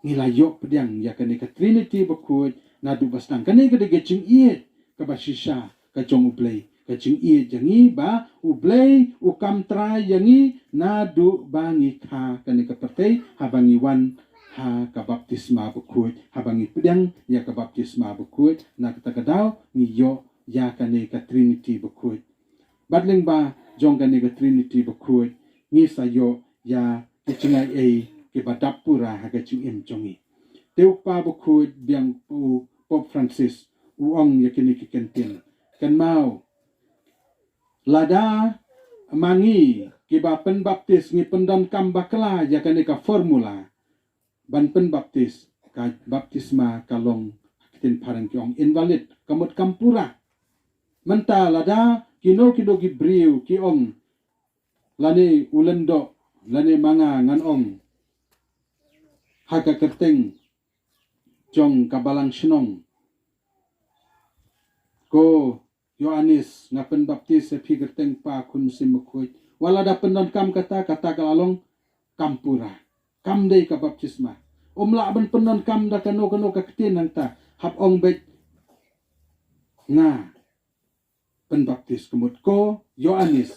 Ngi la ïoh pdiang ïa kane ka Trinity bakhuid naduh ba sdang. Kane ka dei ka jingïeit kaba shisha ka jong U Blei, ka jingïeit jong ngi ba U Blei u kam trai ïa ngi naduh ba ngi kha kane ka pyrthei, haba ngi wan ha ka baptisma bakhuid, haba ngi pdiang ïa ka baptisma bakhuid, na kata ka daw ngi ïoh ïa kane ka Trinity bakhuid. Bad lyngba jong kane ka Trinity bakhuid, ngi sa ïoh ïa ki jingaiei kiba dap pura ha ka jingim jong ngi. Te u Kpa bakhuid biang u Pope Francis u ong ïa kine ki kyntien. Kynmaw, lada ma ngi kiba pynbaptis ngi pyndonkam bakla ïa kane ka formula ban pynbaptis, ka baptisma ka long, ha ktien phareng ki ong invalid, ka mut kam pura. Mynta lada kino kino ki briew ki ong, lane u lyngdoh, lane ma nga ngan ong ha ka kyrteng jong ka balang shnong, ko Ïoannis, nga pynbaptis ïa phi ha ka kyrteng Kpa, Khun, Mynsiem Bakhuid. Wat lada pyndonkam kata, kata ka la long kam pura, kam dei ka baptisma. Um lah ban pyndonkam da kano kano ka ktien hangta, hap ong beit nga pynbaptis, ka mut ko Ïoannis,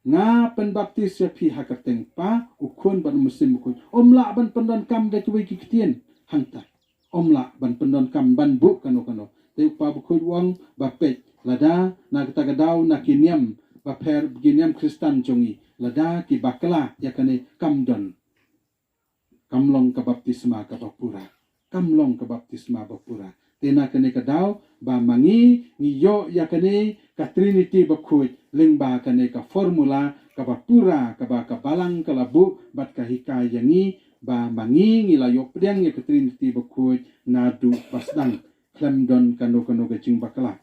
nga pynbaptis ïa phi ha ka kyrteng Kpa, u Khun bad u Mynsiem Bakhuid. Um lah ban pyndonkam da kiwei ki ktien hangta. Um lah ban pyndonkam ban buh kano kano. Te u Kpa bakhuid u ong ba peit, lada na kata ka daw na ki niam bapher, ki niam Khristan jong ngi, lada ki bakla ïa kane, kam don, kam long ka baptisma kaba pura. Kam long ka baptisma ba pura. Te na kane ka daw ba ma ngi ngi ïoh ïa kane ka Trinity bakhuid lyngba kane ka formula kaba pura kaba ka balang ka la buh bad ka hikai ïa ngi, ba ma ngi ngi la ïoh pdiang ïa ka Trinity bakhuid naduh ba sdang, khlem don kano kano ka jingbakla.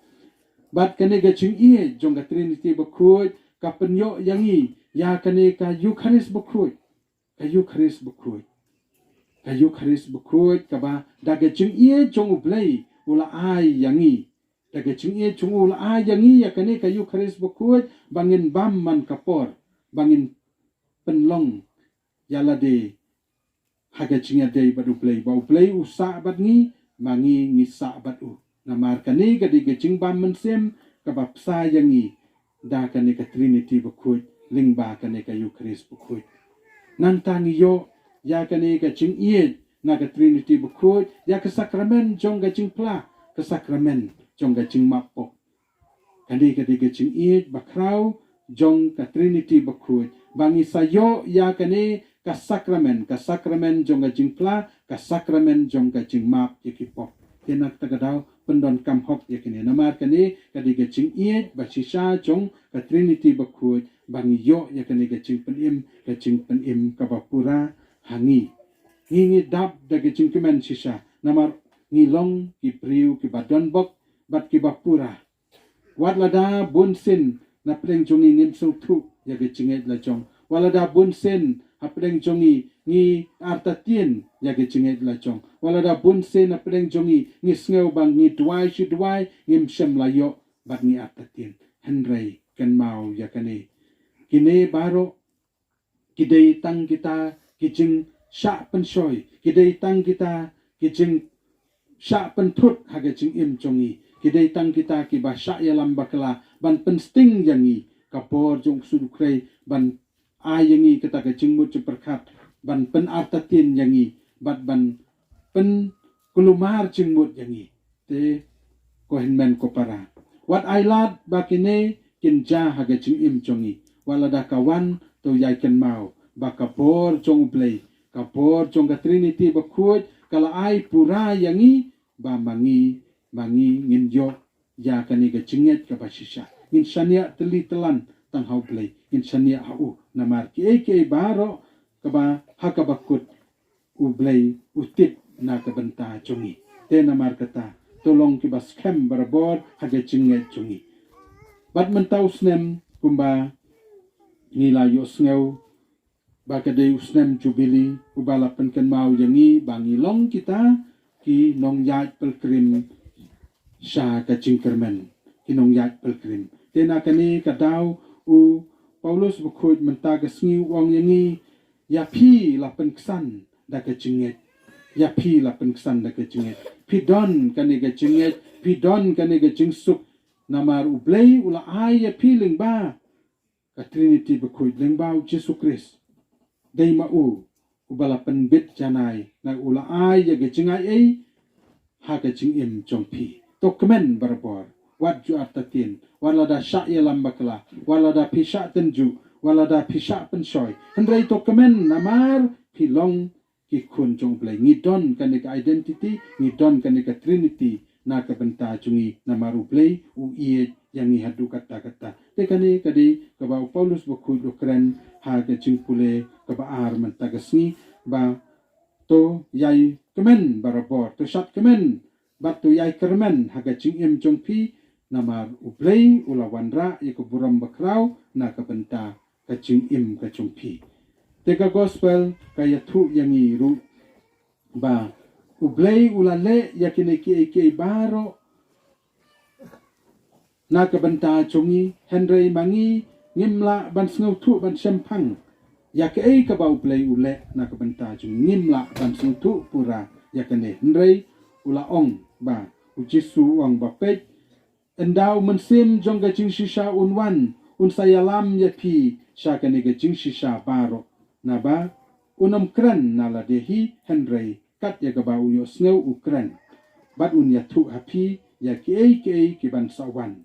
Bad kane ka jingïeit jong ka Trinity bakhuid ka pynïoh ïa ngi ïa kane ka Eukharist bakhuid. Ka Eukharist bakhuid. Ka Eukharist bakhuid kaba da ka jingïeit jong U Blei u la ai ïa ngi. Da ka jingïeit jong u la ai ïa ngi ïa kane ka Eukharist bakhuid ba ngin bam man ka por, ba ngin pynlong ïa lade ha ka jingïadei bad U Blei, ba U Blei u sah bad ngi, ma ngi ngi sah bad u. Namar kane ka dei ka jingbam mynsiem kaba pynshai ïa ngi da kane ka Trinity bakhuid, lyngba kane ka Eukharist bakhuid. Nangta ngi ïoh ïa kane ka jingïeit na ka Trinity bakhuid, ïa ka sakramen jong ka jingphla, ka sakramen jong ka jingmap pop. Kane ka dei ka jingïeit bakhraw jong ka Trinity bakhuid, ba ngi sa ïoh ïa kane ka sakramen, ka sakramen jong ka jingphla, ka sakramen jong ka jingmap ïa ki pop. Te na kata ka daw pyndonkam hok ïa kane. Namar kane ka dei ka jingïeit ba shisha jong ka Trinity bakhuid, ba ngi ïoh ïa kane ka jingpynim, ka jingpynim kaba pura ha ngi. Ngi ngi dap da ka jingkmen shisha namar ngi long ki briew kiba donbok bad kiba pura. Wat lada bun sien na pdeng jong ngi ngim sngewthuh ïa ka jingngeit la jong. Wat lada bun sien ha pdeng jong ngi ngi artatien ïa ka jingngeit la jong. Wat lada bun sien na pdeng jong ngi ngi sngew ba ngi duwai shi duwai ngim shym la ïoh bad ngi artatien. Hynrei kynmaw ïa kane. Kine baroh ki dei tang kita ki jingshah pynshoi, ki dei tang kita ki jingshah pynthut ha ka jingim jong ngi, ki dei tang kita kiba shah ïalam bakla ban pynsting ïa ngi, ka bor jong u ksuid u khrei ban ai ïa ngi kata ka jingmut jingpyrkhat, ban pynartatien ïa ngi bad ban pynkulmar jingmut ïa ngi. Te ko hynmen ko para, wat ai lad ba kine kin jia ha ka jingim jong ngi. Wat lada ka wan, to ïai kynmaw ba ka bor jong U Blei, ka bor jong ka Trinity bakhuid ka la ai pura ïa ngi, ba ma ngi, ma ngi ngin ïoh ïa kane ka jingngeit kaba shisha. Ngin shaniah tylli tylan tang ha U Blei, ngin shaniah ha u. Namar kiei kiei baroh kaba ha kaba kut, U Blei u tip na ka bynta jong ngi. Te namar kata, to long kiba skhem barabor ha ka jingngeit jong ngi. Bad mynta u snem, kumba ngi la ïohsngew ba ka dei u snem Jubili, uba la pynkynmaw ïa ngi ba ngi long kita ki nongïaid pilgrim sha ka jingkyrmen, ki nongïaid pilgrim. Te na kane ka daw u Paulus bakhuid mynta ka sngi u ong ïa ngi, ïa phi la pynksan da ka jingngeit. Ïa phi la pynksan da ka jingngeit. Phi don kane ka jingngeit, phi don kane ka jingsuk. Namar U Blei u la ai ïa phi lyngba ka Trinity bakhuid, lyngba u Jisu Khrist. Dei ma u uba la pynbit janai, na u la ai ïa ka jingaiei ha ka jingim jong phi. To kmen barabor, wat ju artatien, wat lada shah ïalam bakla, wat lada phi shah tynjuh, wat lada phi shah pynshoi. Hynrei to kmen namar phi long ki khun jong U Blei. Ngi don kane ka identity, ngi don kane ka Trinity na ka bynta jong ngi namar U Blei u ïeit ïa ngi haduh katta katta. Te kane ka dei kaba u Paulus bakhuid u kren ha ka jingpule kaba ar mynta ka sngi ba to ïai kmen barabor, to shad kmen bad to ïai kyrmen ha ka jingim jong phi namar U Blei u la wanrah ïa ka burom bakhraw na ka bynta ka jingim ka jong phi. Te ka gospel ka ïathuh ïa ngi ruh ba U Blei u la leh ïa kine kiei kiei baroh na ka bynta jong ngi, hynrei ma ngi ngim lah ban sngewthuh ban shemphang ïa kaei kaba U Blei u leh na ka bynta jong ngi, ngim lah ban sngewthuh pura ïa kane. Hynrei u la ong ba, u Jisu u ong ba, peit, ynda u Mynsiem jong ka jingshisha un wan, un sa ïalam ïa phi sha kane ka jingshisha baroh. Naba un ym kren na lade hi, hynrei kat ïa kaba u ïohsngew u kren, bad un ïathuh ha phi ïa kiei kiei ki ban sa wan.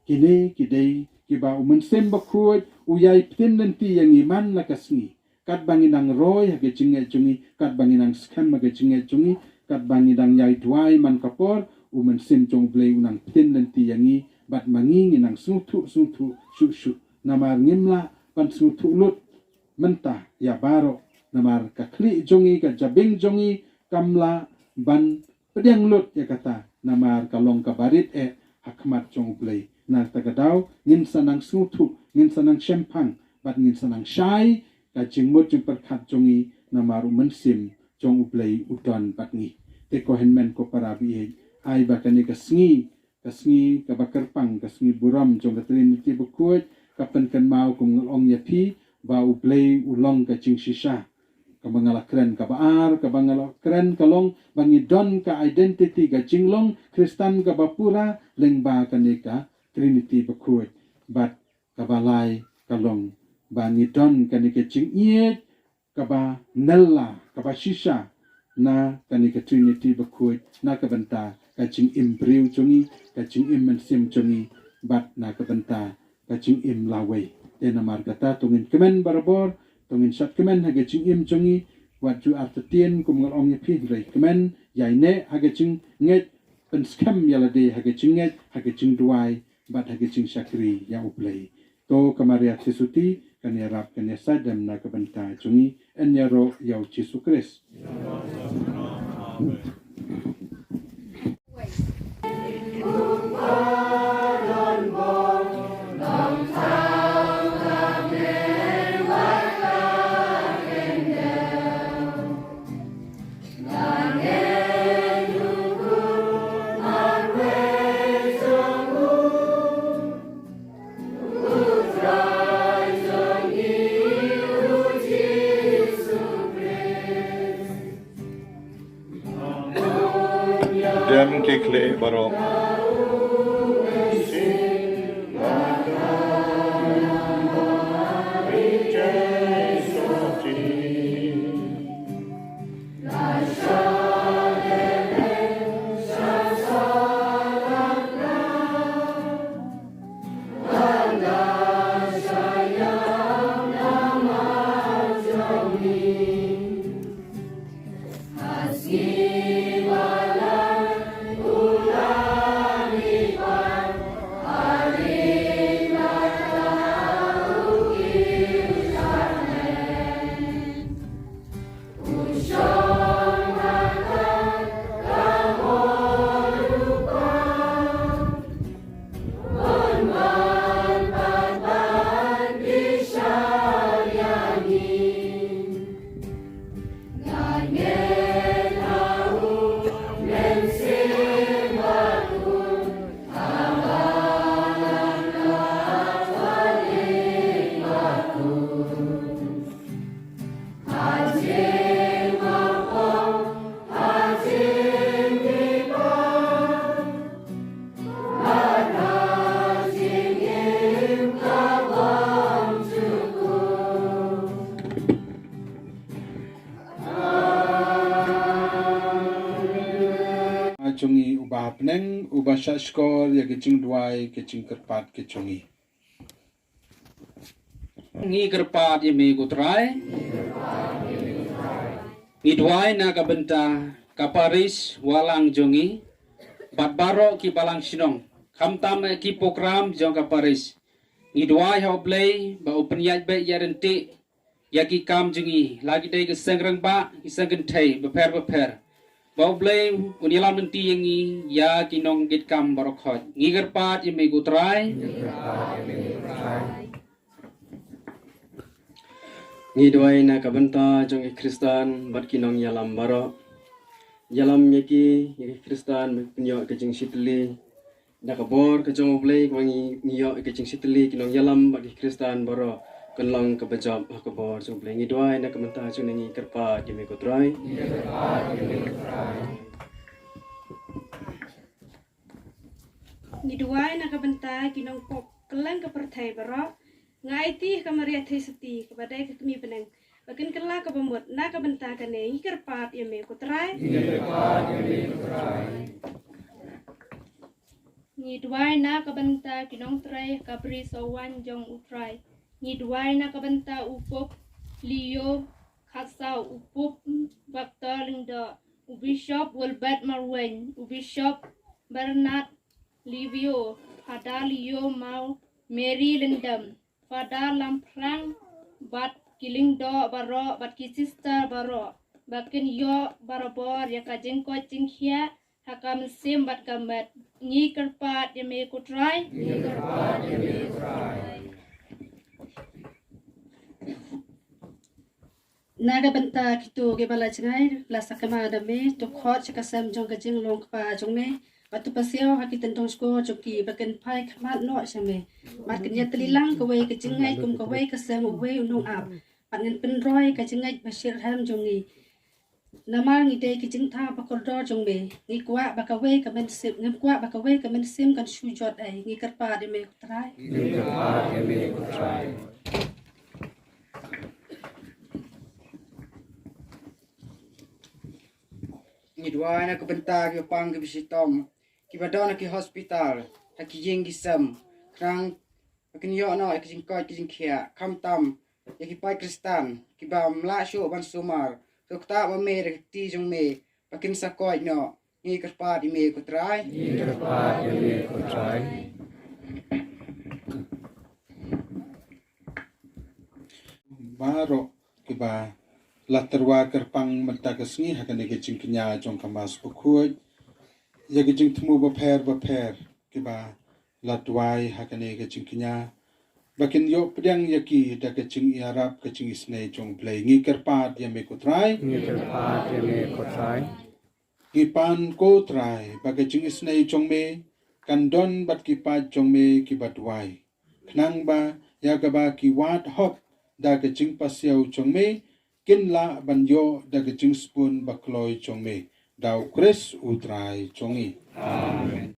Kine ki dei kiba u Mynsiem Bakhuid u ïai pynlynti ïa ngi man la ka sngi. Katba ngi nang roi ha ka jingngeit jong ngi, katba ngi nang skhem ha ka jingngeit jong ngi, katba ngi nang ïai duwai man ka por, u Mynsiem jong U Blei u nang pynlynti ïa ngi, bad ma ngi ngi nang sngewthuh sngewthuh shuh shuh. Namar ngim lah ban sngewthuh lut mynta ïa baroh, namar ka khlieh jong ngi, ka jabieng jong ngi kam lah ban pdiang lut ïa kata, namar ka long kaba rit eh ha khmat jong U Blei. Na kata ka daw ngin sa nang sngewthuh, ngin sa nang shemphang, bad ngin sa nang shai ka jingmut jingpyrkhat jong ngi, namar u Mynsiem jong U Blei u don bad ngi. Te ko hynmen ko para baieit, ai ba kane ka sngi, ka sngi kaba kyrpang, ka sngi burom jong ka Trinity Bakhuid, ka pynkynmaw kum nga la ong ïa phi ba U Blei u long ka jingshisha. Kaba nga la kren kaba ar, kaba nga la kren ka long ba ngi don ka identity, ka jinglong Khristan kaba pura lyngba kane ka Trinity Bakhuid. Bad kaba lai ka long ba ngi don kane ka jingïeit kaba nylla, kaba shisha na kane ka Trinity Bakhuid na ka bynta ka jingim briew jong ngi, ka jingim mynsiem jong ngi, bad na ka bynta ka jingim lawei. Te namar kata to ngin kmen barabor, to ngin shad kmen ha ka jingim jong ngi, wat ju artatien kum nga la ong ïa phi, hynrei kmen, ïaineh ha ka jingngeit, pynskhem ïa lade ha ka jingngeit, ha ka jingduwai, bad ha ka jingshakri ïa U Blei. To ka Maria Theisotti kan ïarap, kan ïasaid dem na ka bynta jong ngi. Yn ïaroh ïa U Jisu Khrist. Dem ki khlieh baroh. jong ngi uba ha bneng, uba shah shkor ïa ka jingduwai ka jingkyrpad ka jong ngi. Ngi kyrpad ïa me ko Trai. Ngi duwai na ka bynta ka parish Walang jong ngi bad baroh ki balang shnong, khamtam ki program jong ka parish. Ngi duwai ha U Blei ba u pynïaid beit ïa ryntih ïa ki kam jong ngi, la ki dei ki seng rangbah, ki seng kynthei bapher bapher, ba U Blei un ïalam lynti ïa ngi, ïa ki nongkitkam baroh khoit. Ngi kyrpad ïa me ko Trai. Ngi duwai na ka bynta jong ki Khristan bad ki nongïalam baroh. Ïalam ïa ki, ïa ki Khristan ba pynïoh ka jingshitylli da ka bor ka jong U Blei, kaba ngi, ngi ïoh ka jingshitylli ki nongïalam bad ki Khristan baroh kan long kaba jop ha ka bor jong U Blei. Ngi duwai na ka bynta jong ngi, ngi kyrpad ïa me ko Trai. Ngi duwai na ka bynta ki nongpop kylleng ka pyrthei baroh. Nga aiti ha ka Maria Theisotti kaba dei ka kmie bneng, ba kin kylla kaba mut. Na ka bynta kane ngi kyrpad ïa me ko Trai. Ngi duwai na ka bynta ki nongtrei ha ka bri Sowan jong U Trai. Ngi duwai na ka bynta u Pope Leo khatsaw, u Pope Victor Lyngdoh, u Bishop Wilbert Marwein, u Bishop Bernard Livio, Father Leo Mau, Mary Lyndam, Father Lamphrang, bad ki lyngdoh baroh bad ki sister baroh, ba kin ïoh barabor ïa ka jingkoit jingkhiah ha ka mynsiem bad ka met. Ngi kyrpad ïa me ko Trai. Ngi kyrpad ïa me ko Trai. Na ka bynta kito kiba la jngai, la sakma da me, to khot sha ka sem jong ka jinglong kpa jong me, bad to pasiaw ha ki tyndong shkor jong ki, ba kin phai khmat noh sha me. Bad kin ïatylli lang kawei ka jingngeit kum kawei ka sem uwei u nongap. Bad ngin pynroi ka jingngeit ba shitrhem jong ngi. Namar ngi dei ki jingthaw ba kordor jong me, ngi kwah ba kawei ka mynsiem, ngim kwah ba kawei ka mynsiem kan shu jot ei. Ngi kyrpad ïa me ko Trai. Ngi kyrpad ïa me ko Trai. Ngi duwai na ka bynta kiba pang kiba shitom, kiba don ha ki hospital, ha ki ïing ki sem, khnang ba kin ïoh noh ïa ki jingkoit ki jingkhiah, khamtam ïa ki paid Khristan kiba ym lah shuh ban sumar. To ktah ba me da ka kti jong me ba kin sa koit noh. Ngi kyrpad ïa me ko Trai. Ngi kyrpad ïa me ko Trai. Baroh kiba la tyrwa kyrpang mynta ka sngi ha kane ka jingkñia jong ka Mass Bakhuid, ïa ki jingthmu bapher bapher kiba la duwai ha kane ka jingkñia, ba kin ïoh pdiang ïa ki da ka jingïarap ka jingisynei jong U Blei. Ngi kyrpad ïa me ko Trai. Ngi kyrpad ïa me ko Trai. Ngi pan ko Trai ba ka jingisynei jong me kan don bad ki paid jong me kiba duwai, khnang ba ïa kaba ki wad hok da ka jingpasiaw jong me, kin lah ban ïoh da ka jingsbun bakloi jong me. Da U Khrist U Trai jong ngi. Amen.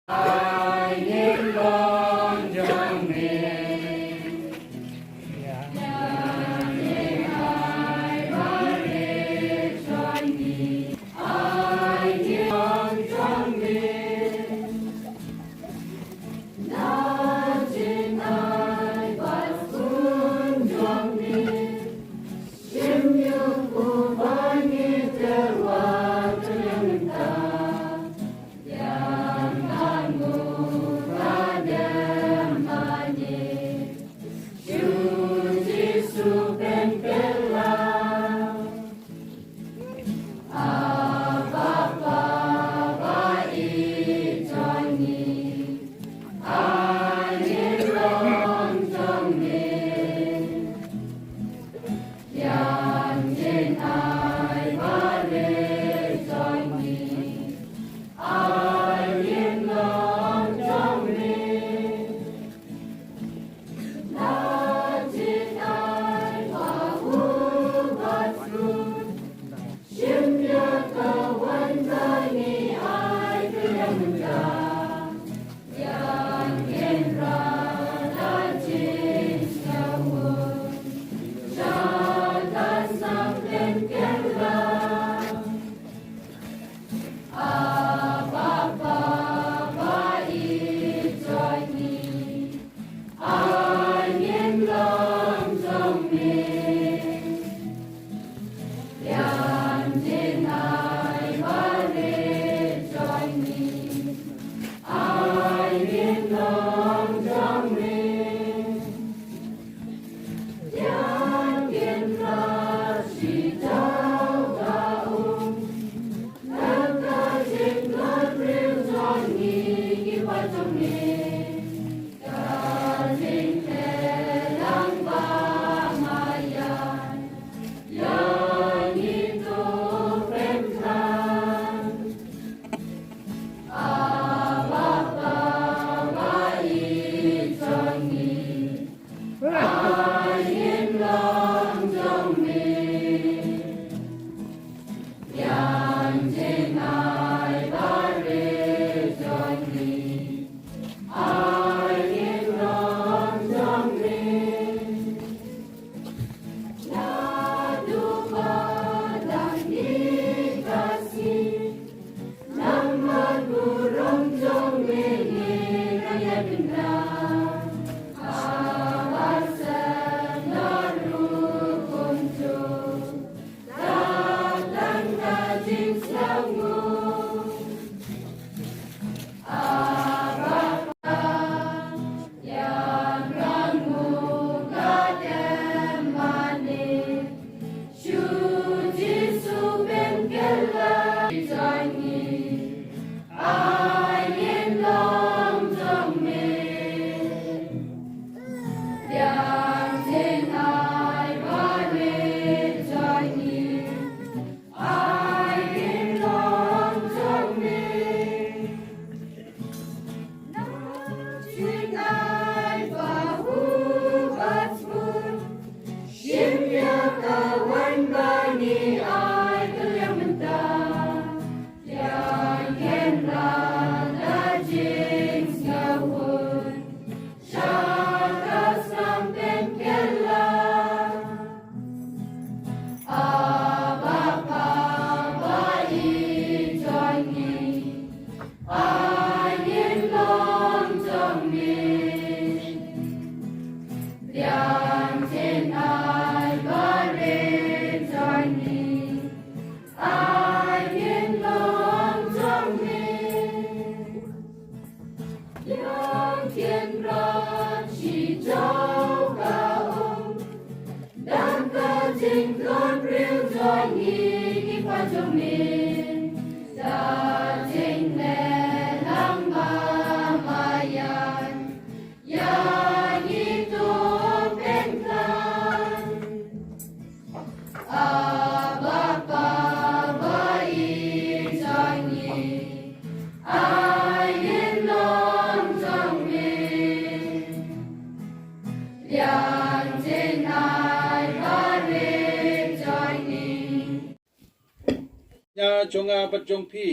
Ïa jong nga bad jong phi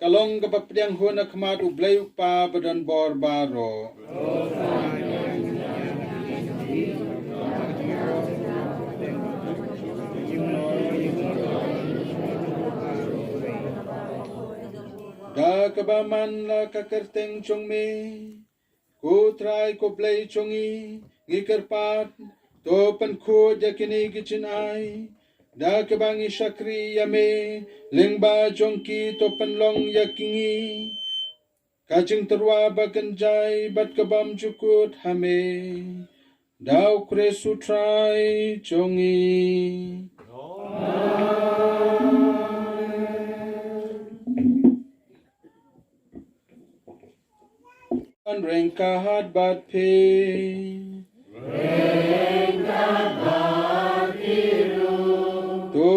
ka long kaba pdiang hun ha khmat U Blei U Kpa ba don bor baroh. Da kaba man la ka kyrteng jong me, ko Trai ko Blei jong ngi, ngi kyrpad, to pynkhuid ïa kine ki jingai da kaba ngi shakri ïa me, lyngba jong ki to pynlong ïa ki ngi ka jingtyrwa ba kynjai bad ka bymjukut ha me, da U Khrist U Trai jong ngi. An ryngkat bad phi. To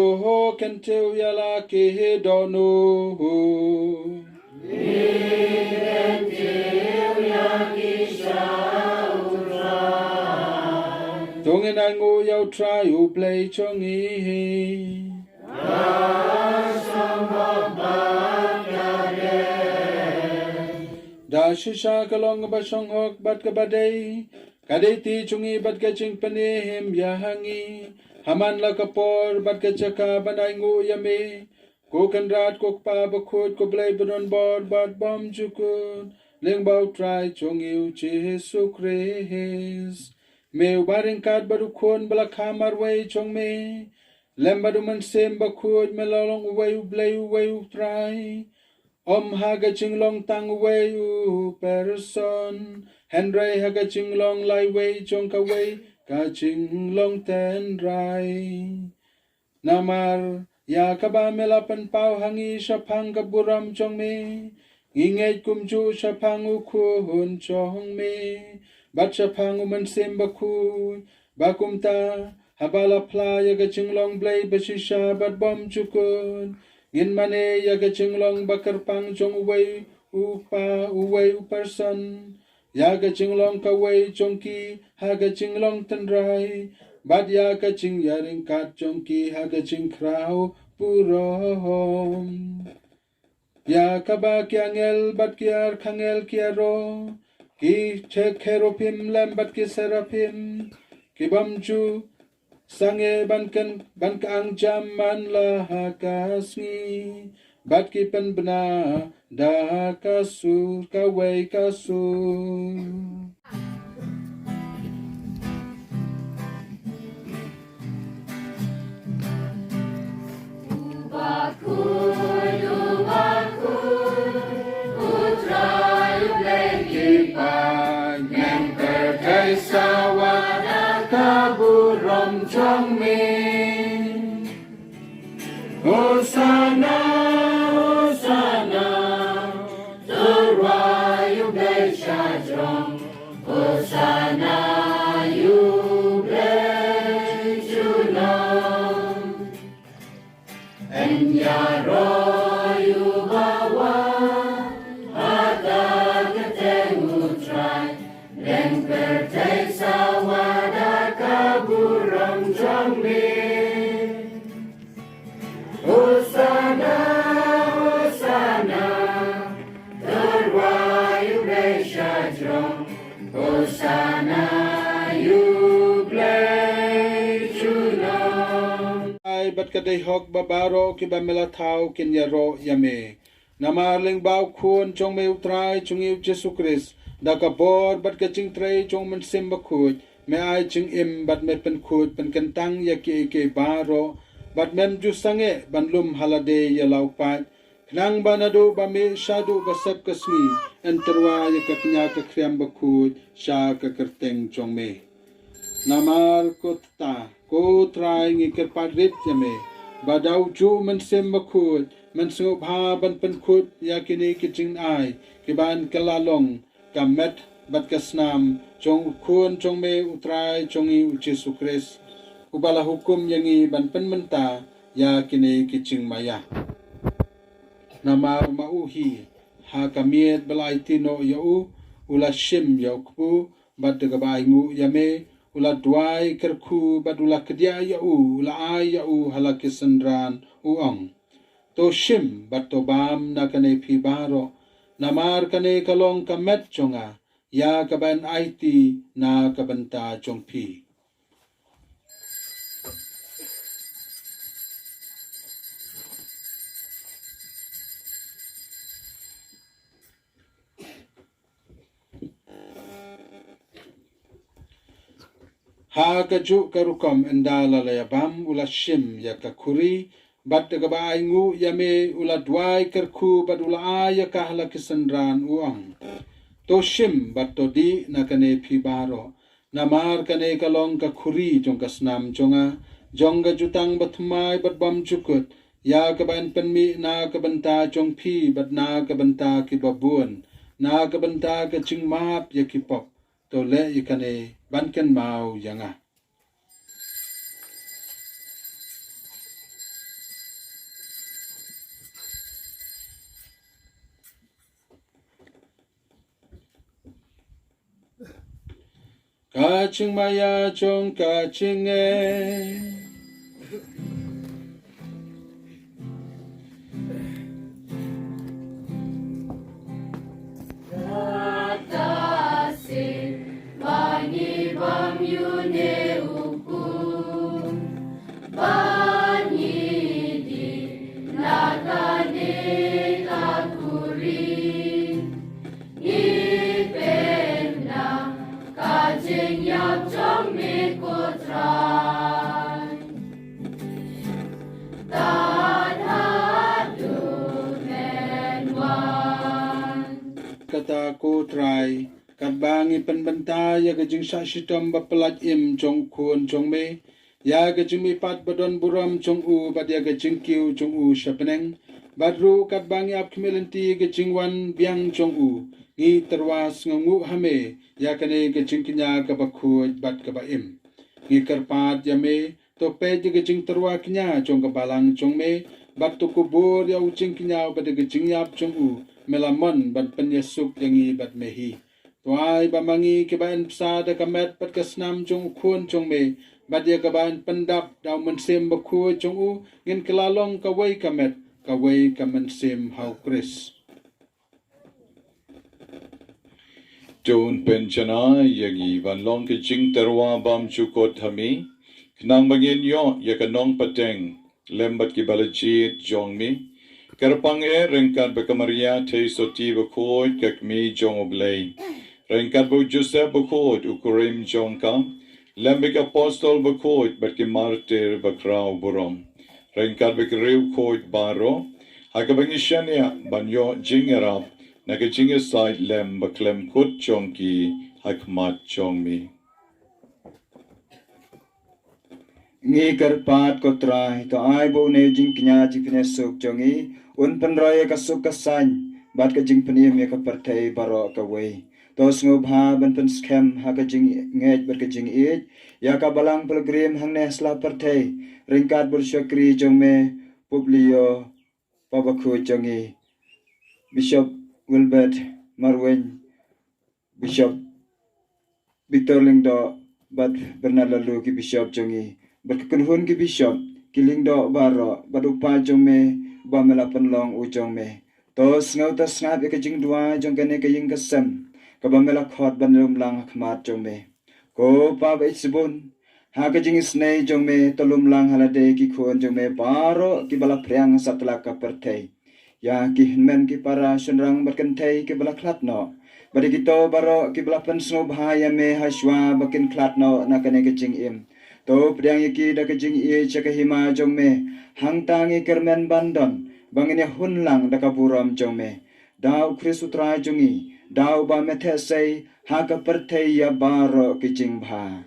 kyntiew ïa la ki dohnud. To ngin ainguh ïa U Trai U Blei jong ngi. Da shisha ka long kaba shonghok bad kaba dei, ka dei ti jong ngi bad ka jingpynim ïa ngi, ha man la ka por bad ka jaka ban ainguh ïa me, ko Kynrad ko Kpa bakhuid ko Blei ba don bor bad bymjukut, lyngba U Trai jong ngi U Jisu Khrist. Me uba ryngkat bad U Khun ba la kha marwei jong me, lem bad U Mynsiem Bakhuid me la long uwei U Blei uwei U Trai. Ym ha ka jinglong tang uwei u person, hynrei ha ka jinglong laiwei jong kawei ka jinglong tynrai. Namar ïa kaba me la pynpaw ha ngi shaphang ka burom jong me, ngi ngeit kumjuh shaphang U Khun jong me bad shaphang U Mynsiem Bakhuid, ba kumta haba la phla ïa ka jinglong Blei ba shisha bad bymjukut, ngin mane ïa ka jinglong ba kyrpang jong uwei U Kpa uwei u person, ïa ka jinglong kawei jong ki ha ka jinglong tynrai, bad ïa ka jingïaryngkat jong ki ha ka jingkhraw burom. Ïa kaba ki angel bad ki archangel ki ïaroh, ki che-, cherubim lem bad ki seraphim, ki bym ju sangeh ban kyn-, ban kyang jam man la ha ka sngi, bad ki pynbna da ka sur, kawei ka sur. U bakhuid, u bakhuid, u Trai u Blei ki paid, neng pyrthei sawa da ka burom jong me. Hosanna, Hosanna, to rwai U Blei shajrong. Hosanna, ïa U Blei junom. Yn ïaroh ïa uba wan ha ka kyrteng U Trai. Lem pyrthei sawa da ka burom jong me. Hosanna, Hosanna, to rwai U Blei shajrong. Hosanna, ïa U Blei junom. Ai bad ka dei hok ba baroh kiba me la thaw kin ïaroh ïa me. Namar lyngba U Khun jong me U Trai jong ngi U Jisu Khrist, da ka bor bad ka jingtrei jong U Mynsiem Bakhuid, me ai jingim bad me pynkhuid pynkyntang ïa kiei kiei baroh, bad mem ju sangeh ban lum ha lade ïa la u paid. Khnang ba naduh ba mih shaduh ba sep ka sngi, yn tyrwa ïa ka kñia ka khriam bakhuid sha ka kyrteng jong me. Namar ko Kpa, ko Trai, ngi kyrpad rit ïa me ba da u juh U Mynsiem Bakhuid men sngewbha ban pynkhuid ïa kine ki jingai kiban kylla long ka met bad ka snam jong U Khun jong me U Trai jong ngi U Jisu Khrist, uba la hukum ïa ngi ban pynmynta ïa kine ki jingmaïa. Namar ma u hi, ha ka miet ba la aiti noh ïa u, u la shim ïa u kpu, bad da kaba ainguh ïa me, u la duwai kyrkhu, bad u la kdiah ïa u, u la ai ïa u ha la ki synran, u ong: To shim bad to bam na kane phi baroh, namar kane ka long ka met jong nga, ïa kaban aiti na ka bynta jong phi. Ha kajuh ka rukom ynda la la ïa bam, u la shim ïa ka khuri, bad da kaba ainguh ïa me, u la duwai kyrkhu, bad u la ai ïa ka ha la ki synran, u ong: To shim bad to dih na kane phi baroh, namar kane ka long ka khuri jong ka snam jong nga, jong ka jutang bathymmai bad bymjukut, ïa kaban pynmih na ka bynta jong phi bad na ka bynta kiba bun, na ka bynta ka jingmap ïa ki pop. To leh ïa kane ban kynmaw ïa nga. Ka jingmaïa jong ka jingngeit. Kata sien ba ngi bam ïa une u khun, ba ngi dih na kane ka khuri. Ngi pyndonkam ka jingïap jong me ko Trai. Tad haduh men wan. Kata ko Trai, katba ngi pynbynta ïa ka jingshah shitom ba pyllait im jong u Khun jong me, ïa ka jingmihpat ba don burom jong u bad ïa ka jingkiew jong u sha bneng, bad ruh katba ngi ap khmih lynti ïa ka jingwan biang jong u, ngi tyrwa sngewnguh ha me ïa kane ka jingkñia kaba khuid bad kaba im. Ngi kyrpad ïa me, to peit ïa ka jingtyrwa kñia jong ka balang jong me, bad to kubur ïa u jingkñia bad ïa ka jingïap jong u, me la mon ban pynïasuk ïa ngi bad me hi. To ai ba ma ngi kiba yn bsa da ka met bad ka snam jong u Khun jong me, bad ïa kaba yn pyndap da u Mynsiem Bakhuid jong u, ngin kylla long kawei ka met kawei ka mynsiem ha u Khrist. To un pynjanai ïa ngi ban long ki jingtyrwa bym jukut ha mi, khnang ba ngin ïoh ïa ka nongpateng lem bad ki ba la jied jong mi. Kyrpang eh ryngkat bad ka Maria Theisotti bakhuid ka Kmie jong U Blei, ryngkat bad u Joseph bakhuid u kurim jong ka, lem bad ki apostol bakhuid bad ki martir bakhraw burom, ryngkat bad ki riewkhuid baroh, ha kaba ngi shaniah ban ïoh jingïarap na ka jingïasaid lem bakhlem kut jong ki ha khmat jong mi. Ngi kyrpad, ko Trai, to ai ba une u jingkñia jingpynïasuk jong ngi un pynroi ïa ka suk ka saiñ bad ka jingpynim ïa ka pyrthei baroh kawei. To sngewbha ban pynskhem ha ka jingngeit bad ka jingïeit ïa ka balang pilgrim hangne ha sla pyrthei, ryngkat bad u shakri jong me Pope Leo ba bakhuid jong ngi, Bishop Wilbert Marwein, Bishop Victor Lyngdoh bad Bernard Laloo ki bishop jong ngi, bad ki kynhun ki bishop, ki lyngdoh baroh, bad u paid jong me ba me la pynlong u jong me. To sngew to sngap ïa ka jingduwai jong kane ka ïing ka sem kaba me la khot ban lum lang ha khmat jong me. Ko Pa ba ïeit shibun, ha ka jingisynei jong me to lum lang ha lade ki khun jong me baroh ki ba la phriang satlak ka pyrthei. Ïa ki hynmen ki para shynrang bad kynthei ki ba la khlad noh, bad ïa kito baroh ki ba la pynsngewbha ïa me ha shuwa ba kin khlad noh na kane ka jingim. To pdiang ïa ki da ka jingïeit sha ka hima jong me, hangta ngi kyrmen ban don ba ngin ïa hun lang da ka burom jong me. Da u Khrist u Trai jong ngi, da uba me theh sei ha ka pyrthei ïa baroh ki jingbha.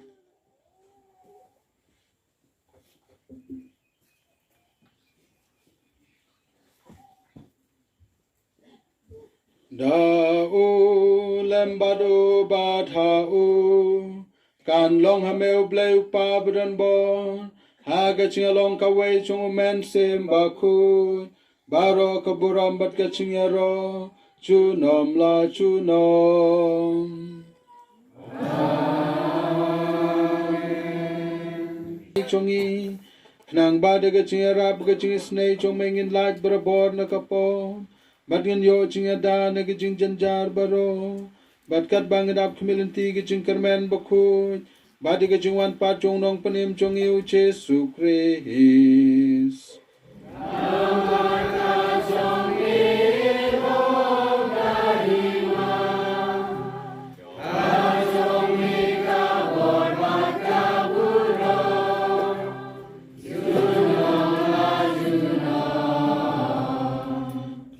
Da u lem bad u bad ha u, kan long ha me U Blei U Kpa badonbor, ha ka jingïalong kawei jong U Mynsiem Bakhuid, baroh ka burom bad ka jingïaroh junom la junom. Jong ngi, khnang ba da ka jingïarap ka jingisynei jong me ngin lait barabor na ka pop, bad ngin ïoh jingïada na ka jingjynjar baroh, bad katba ngin ap khmih lynti ka jingkyrmen bakhuid bad ïa ka jingwan pat jong u Nongpynim jong ngi U Jisu Khrist.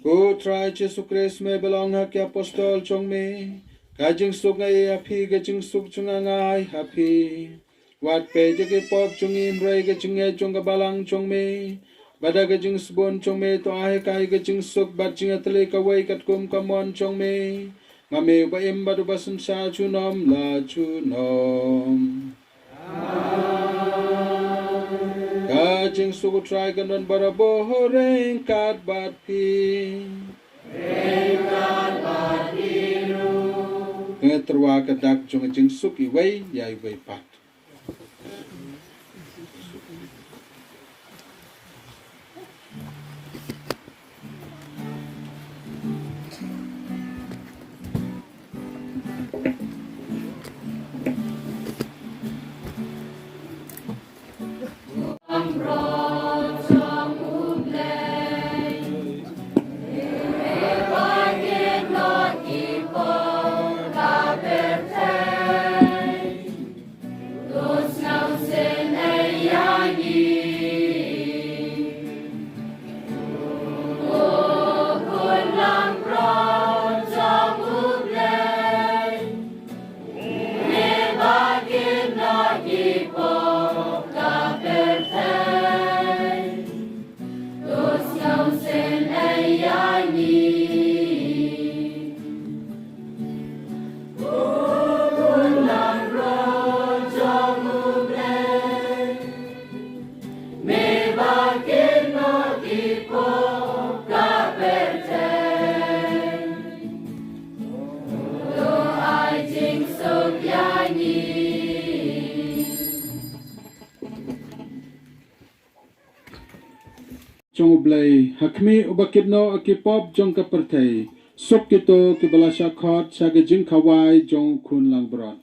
Ko Trai Jisu Khrist, me ba la ong ha ki apostol jong me, ka jingsuk nga ai ha phi, ka jingsuk jong nga nga ai ha phi. Wat peit ïa ki pop jong ngi hynrei ka jingngeit jong ka balang jong me, bad da ka jingsbun jong me to ai ha ka ïa ka jingsuk bad jingïatylli kawei katkum ka mon jong me. Ma me uba im bad uba synshar junom la junom. Ka jingsuk U Trai kan don barabor ryngkat bad phi. Ka tyrwa ka dak jong ka jingsuk iwei ïa iwei pat. Ha khmih uba kit noh ïa ki pop jong ka pyrthei, suk kito kiba la shah khot sha ka jingkhawai jong u khun langbrot.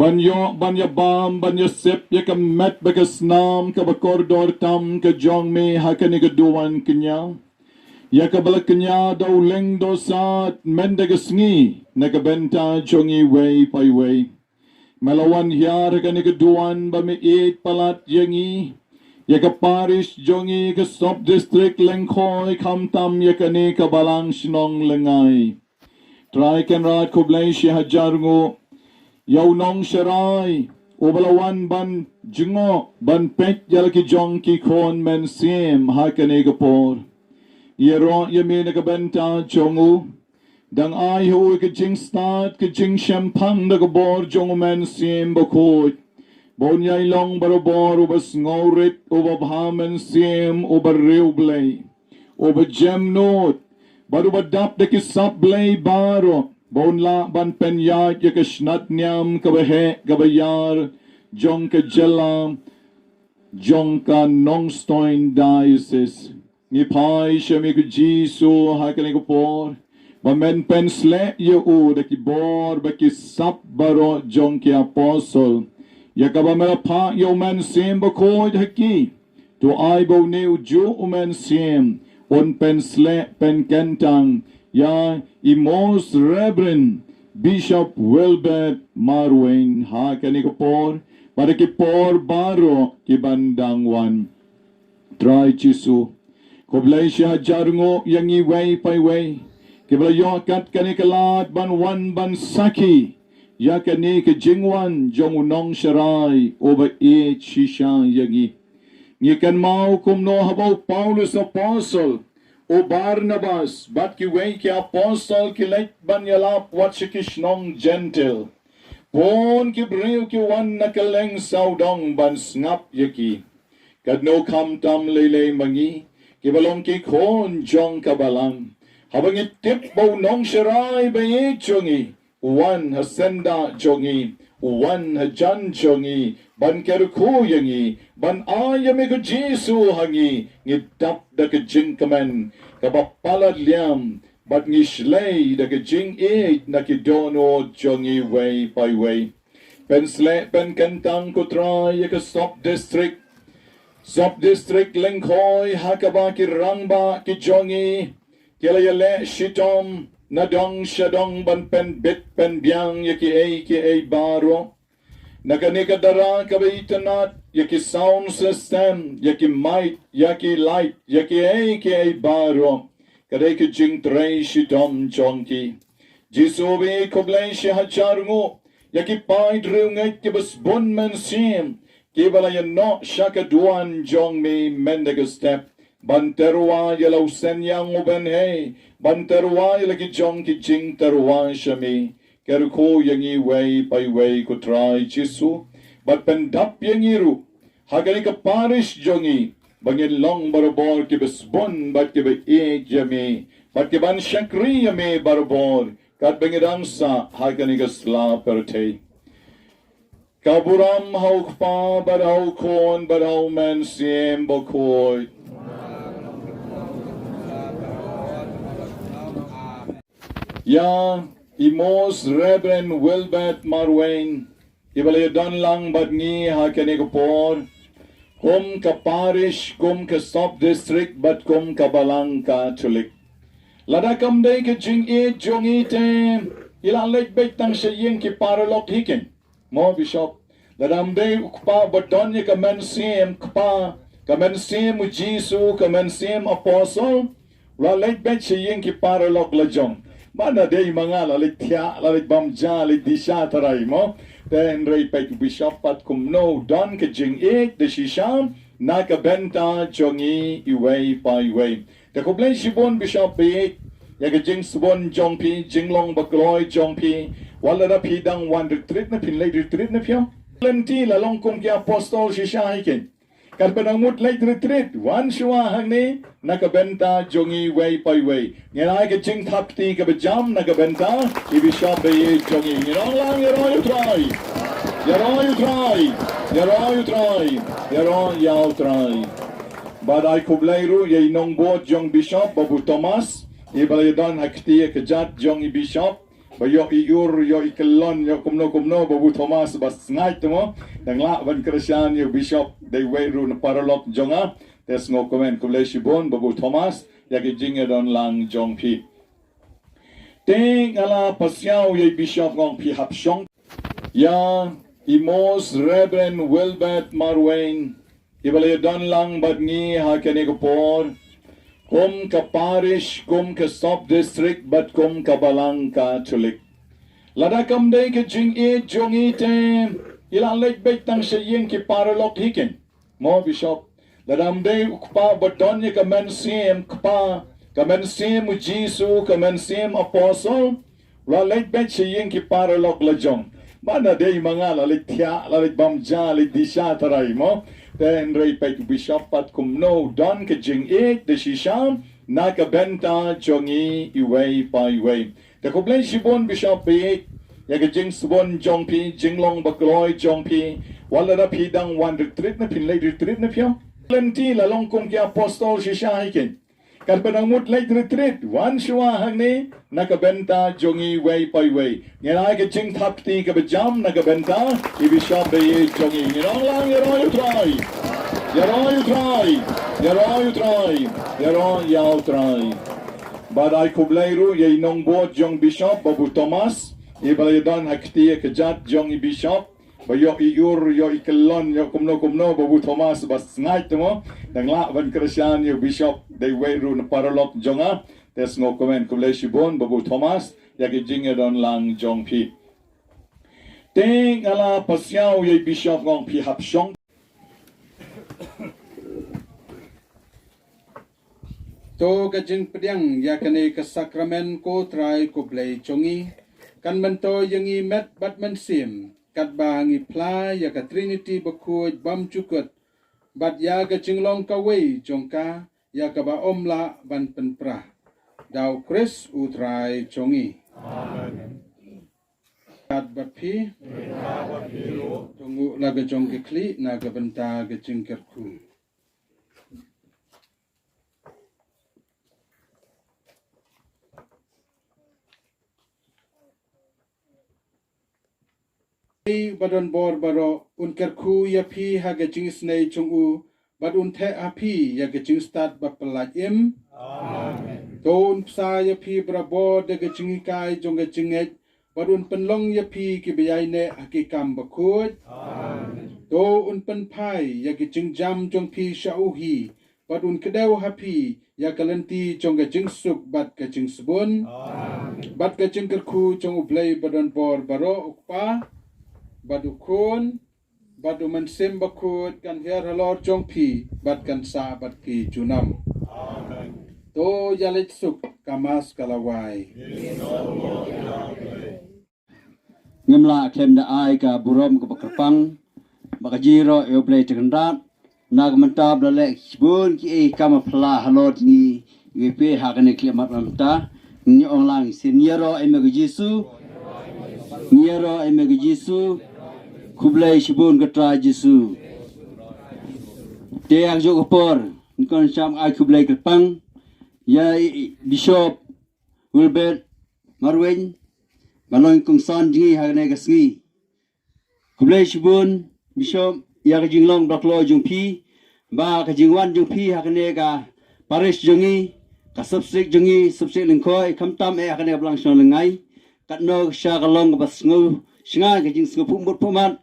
Ban ïoh, ban ïa bam, ban ïa sep ïa ka met bad ka snam kaba kordor tam ka jong me ha kane ka duwan kñia, ïa kaba la kñia da u lyngdoh sat mynta ka sngi na ka bynta jong iwei pa iwei. Me la wan hiar ha kane ka duwan ba me ïeit palat ïa ngi, ïa ka parish jong ngi, ka sub district Lyngkhoi, khamtam ïa kane ka balang shnong Lyngngai. Trai Kynrad, khublei shi hajar nguh ïa u nongsharai uba la wan ban jngoh, ban peit ïa la ki jong ki khun mynsiem ha kane ka por. Ïaroh ïa me na ka bynta jong u. Dang ai ha u ka jingstad, ka jingshemphang da ka bor jong u Mynsiem Bakhuid, ba un ïai long barabor uba sngewrit, uba bha mynsiem, uba riewblei, uba jemnud, bad uba dap da ki sap blei baroh, ba un lah ban pynïaid ïa ka shnat niam kaba heh kaba ïar jong ka jylla, jong ka Nongstoiñ Diocese. Ngi phai sha me ko Jisu ha kane ka por, ba men pynsleh ïa u da ki bor bad ki sap baroh jong ki apostol, ïa kaba me la phah ïa u Mynsiem Bakhuid ha ki. To ai ba une ujuh u Mynsiem un pynsleh pynkyntang ïa i Most Reverend Bishop Wilbert Marwein ha kane ka por bad da ki por baroh ki ban dang wan. Trai Jisu, khublei shi hajar nguh ïa ngi iwei pa iwei kiba la ïoh kat kane ka lad ban wan ban sakhi ïa kane ka jingwan jong u nongsharai uba ïeit shisha ïa ngi. Ngi kynmaw kumno haba u Paulus apostol, u Barnabas bad kiwei ki apostol ki leit ban ïalap wat sha ki shnong Jentil. Bun ki briew ki wan na kylleng sawdong ban sngap ïa ki. Katno khamtam lei lei ma ngi kiba long ki khun jong ka balang, haba ngi tip ba u nongsharai ba ïeit jong ngi u wan ha syndah jong ngi, u wan hajan jong ngi ban kyrkhu ïa ngi, ban ai ïa me ko Jisu ha ngi. Ngi dap da ka jingkmen kaba palat liam bad ngi shlei da ka jingïeit na ki dohnud jong ngi iwei pa iwei. Pynsleh pynkyntang ko Trai ïa ka sub district, sub district Lyngkhoi, ha kaba ki rangbah ki jong ngi ki la ïaleh shitom na dong sha dong ban pynbit pynbiang ïa kiei kiei baroh. Na kane ka dara kaba itynnad, ïa ki sound system, ïa ki mic, ïa ki light, ïa kiei kiei baroh, ka dei ka jingtrei shitom jong ki. Jisu ba ïeit, khublei shi hajar nguh ïa ki paid riewngeit kiba sbun mynsiem, kiba la ïanoh sha ka duwan jong me mynta ka step, ban tyrwa ïa la u synñiang u bynhei, ban tyrwa ïa la ki jong ki jingtyrwa sha me. Kyrkhu ïa ngi iwei pa iwei ko Trai Jisu, bad pyndap ïa ngi ruh ha kane ka parish jong ngi, ba ngin long barabor kiba sbun bad kiba ïeit ïa me, bad kiban shakri ïa me barabor, katba ngi dang sah ha kane ka sla pyrthei. Ka burom ha u Kpa bad ha u Khun bad ha u Mynsiem Bakhuid. Ïa i Most Reverend Wilbert Marwein, iba la ïadon lang bad ngi ha kane ka por, kum ka parish, kum ka sub district bad kum ka balang Katholik. Lada kam dei ka jingïeit jong i te, i la leit beit tang sha ïing ki paralok hi keiñ. Mo Bishop, lada ym dei u Kpa ba don ïa ka mynsiem Kpa, ka mynsiem u Jisu, ka mynsiem Apostle, la leit beit sha ïing ki paralok la jong. Ba na dei ma nga la leit thiah, la leit bam ja, leit di sha tharai mo. Te hynrei peit u Bishop pat kumno u don ka jingïeit da shisha na ka bynta jong i iwei pa iwei. Te khublei shibun Bishop ba ïeit ïa ka jingsbun jong phi, jinglong ba kloi jong phi. Wat lada phi dang wan retreat ne phin leit retreat ne phi ong. Lynti la long kum ki apostol shisha hi keiñ. Katba nang mut leit retreat, wan shuwa hangne na ka bynta jong i iwei pa iwei. Ngin ai ka jingthap kti kaba jam na ka bynta i Bishop ba ïeit jong i. Ngin ong lang ïaroh ïa u Trai. Ïaroh ïa u Trai. Ïaroh ïa u Trai. Ïaroh ïa u Trai. Bad ai khublei ruh ïa i nongbud jong Bishop Babu Thomas, iba la ïadon ha kti ka jait jong i Bishop, ba ïoh i ur, ïoh i kyllon, ïoh kumno kumno Babu Thomas ba sngaid te mo. Dang lah ban kyrshan ïa u Bishop, dei wei ruh na paralok jong nga. Te sngewkmen, khublei shibun Babu Thomas ïa ka jingïadon lang jong phi. Te nga la pasiaw ïa i Bishop, nga ong phi hap shong. Ïa i Most Reverend Wilbert Marwein, iba la ïadon lang bad ngi ha kane ka por, kum ka parish, kum ka sub district bad kum ka balang Katholik. Lada kam dei ka jingïeit jong i te, i la leit beit tang sha ïing ki paralok hi keiñ. Mo Bishop, lada ym dei u Kpa ba don ïa ka mynsiem Kpa, ka mynsiem u Jisu, ka mynsiem Apostle, la leit beit sha ïing ki paralok la jong. Ba na dei ma nga la leit thiah, la leit bam ja, leit di sha tharai mo. Te hynrei peit u Bishop pat kumno u don ka jingïeit da shisha na ka bynta jong i iwei pa iwei. Te khublei shibun Bishop ba ïeit ïa ka jingsbun jong phi, jinglong ba kloi jong phi. Wat lada phi dang wan retreat ne phin leit retreat ne phi ong. Lynti la long kum ki apostol shisha hi keiñ. Katba nang mut leit retreat, wan shuwa hangne na ka bynta jong i iwei pa iwei. Ngin ai ka jingthap kti kaba jam na ka bynta i Bishop ba ïeit jong i. Ngin ong lang ïaroh ïa u Trai. Ïaroh ïa u Trai. Ïaroh ïa u Trai. Ïaroh ïa u Trai. Bad ai khublei ruh ïa i nongbud jong Bishop Babu Thomas, iba la ïadon ha kti ka jait jong i Bishop, ba ïoh i ur, ïoh i kyllon, ïoh kumno kumno Babu Thomas ba sngaid te mo. Dang lah ban kyrshan ïa u Bishop, dei wei ruh na paralok jong nga. Te sngewkmen, khublei shibun Babu Thomas ïa ka jingïadon lang jong phi. Te nga la pasiaw ïa i Bishop, nga ong phi hap shong. To ka jingpdiang ïa kane ka sakramen ko Trai ko Blei jong ngi, kan myntoi ïa ngi met bad mynsiem, katba ngi phla ïa ka Trinity bakhuid bymjukut, bad ïa ka jinglong kawei jong ka, ïa kaba ym lah ban pynpra. Da u Khrist u Trai jong ngi. Amen. Kat bad phi. To nguh la ka jong ka khlieh na ka bynta ka jingkyrkhu. Phi ba don bor baroh, un kyrkhu ïa phi ha ka jingisynei jong u, bad un theh ha phi ïa ka jingstad ba pyllait im. Amen. To un bsa ïa phi barabor da ka jinghikai jong ka jingngeit, bad un pynlong ïa phi kiba ïaineh ha ki kam bakhuid. Amen. To un pynphai ïa ka jingjam jong phi sha u hi, bad un kdew ha phi ïa ka lynti jong ka jingsuk bad ka jingsbun. Amen. Bad ka jingkyrkhu jong u Blei ba don bor baroh, u Kpa, bad u Khun, bad u Mynsiem Bakhuid kan hiar halor jong phi bad kan sah bad phi junom. To ïa leit suk, ka Mass ka la wai. Ngim lah khlem da ai ka burom kaba kyrpang ba ka jingïaroh ïa U Blei Trai Kynrad. Na ka mynta ba la leh shibun kiei ki kam ba phylla halor jong ngi, iwei pa iwei ha kane ka khlieh mat mynta. Ngi ong lang shisien, ïaroh ïa me ko Jisu. Ïaroh ïa me ko Jisu. Khublei shibun ko Trai Jisu. Te ha kajuh ka por ngi kwah ban ai khublei kyrpang ïa i, i Bishop Wilbert Marwein ba long kongsan jong ngi ha kane ka sngi. Khublei shibun Bishop ïa ka jinglong ba kloi jong phi, ba ka jingwan jong phi ha kane ka parish jong ngi, ka sub-district jong ngi, sub-district Lyngkhoi, khamtam eh ha kane ka Balang Shnong Lyngngai. Katno ka sha ka long kaba sngew shngaiñ, ka jingsngewphuh mut phuh mat,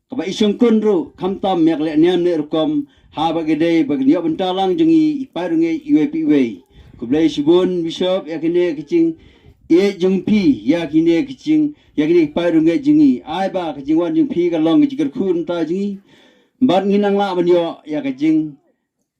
kaba i shongkun ruh, khamtam ïa ka leh niam leh rukom, haba ki dei ba kin ïoh bynta lang jong ngi i paid rangeit iwei pa iwei. Khublei shibun Bishop ïa kine ki jingïeit jong phi ïa kine ki jing, ïa kine ki paid rangeit jong ngi. Ai ba ka jingwan jong phi ka long ka jingkyrkhu na ka bynta jong ngi. Bad ngin nang lah ban ïoh ïa ka jing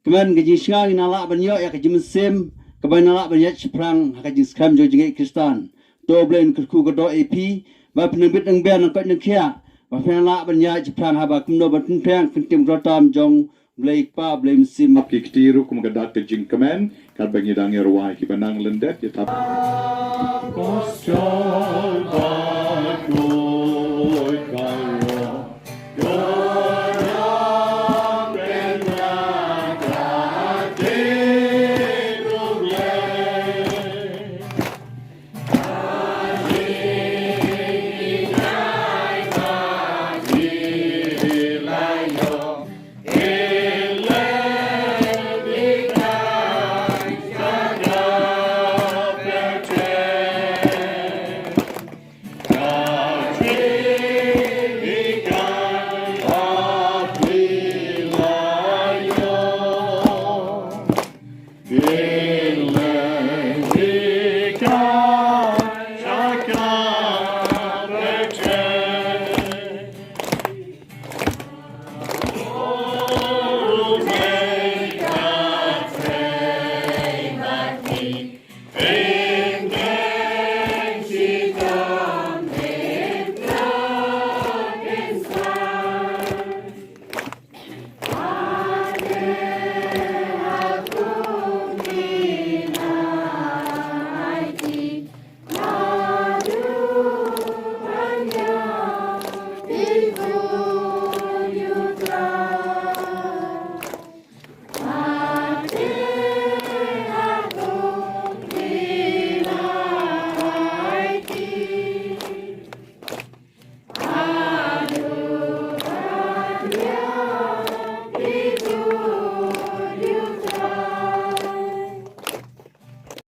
kmen, ka jingshngaiñ ngin nang lah ban ïoh ïa ka jingmynsiem kaba ngin nang lah ban ïaid shaphrang ha ka jingskhem jong ka jingngeit Khristan. To U Blei un kyrkhu kyrdoh ïa phi ba phin nang bit nang biang, nang koit nang khiah, ba phin nang lah ban ïaid shaphrang haba kumno ban pynphriang kyntien kyrdan tam jong U Blei Kpa, U Blei Mynsiem. Ki kti ruh kum ka dak ka jingkmen katba ngi dang ïa rwai, kiba nang lyndet ïa tap.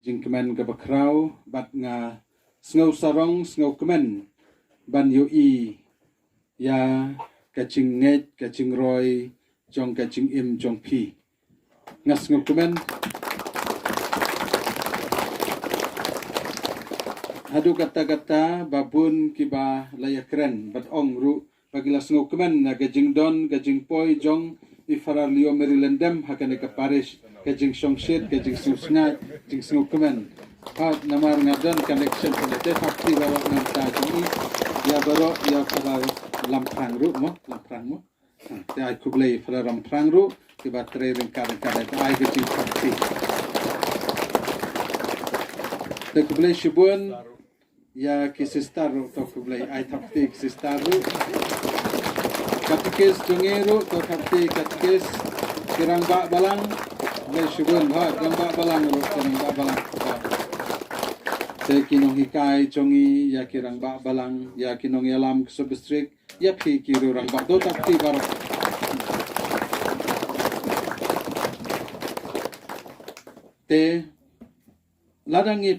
Jingkmen kaba khraw, bad nga sngew sarong, sngew kmen ban ïohi ïa ka jingngeit, ka jingroi jong ka jingim jong phi. Nga sngew kmen. Haduh katta katta ba bun kiba la ïakren bad ong ruh ba ki la sngew kmen na ka jingdon, ka jingpoi jong i Father Leo Mary Lyngdoh ha kane ka parish, ka jingshongshit, ka jingsngewsynei, jingsngewkmen. Hooid, namar nga don connection, te thap kti baroh na ka bynta jong i, ïa baroh, ïa Father Lamphrang ruh mo, Lamphrang mo. Ha, te ai khublei Father Lamphrang ruh, kiba trei ryngkat ryngkat, te ai ka jingthap kti. Te khublei shibun ïa ki sister ruh, to khublei, ai thap kti ki sister ruh. Katekis jong ngi ruh, to thap kti katekis. Ki rangbah balang, khublei shibun, ha, rangbah balang ruh, ki rangbah balang. Te ki nonghikai jong ngi, ïa ki rangbah balang, ïa ki nongïalam ka sub district, ïa phi ki riew rangbah, to thap kti baroh. Te lada ngi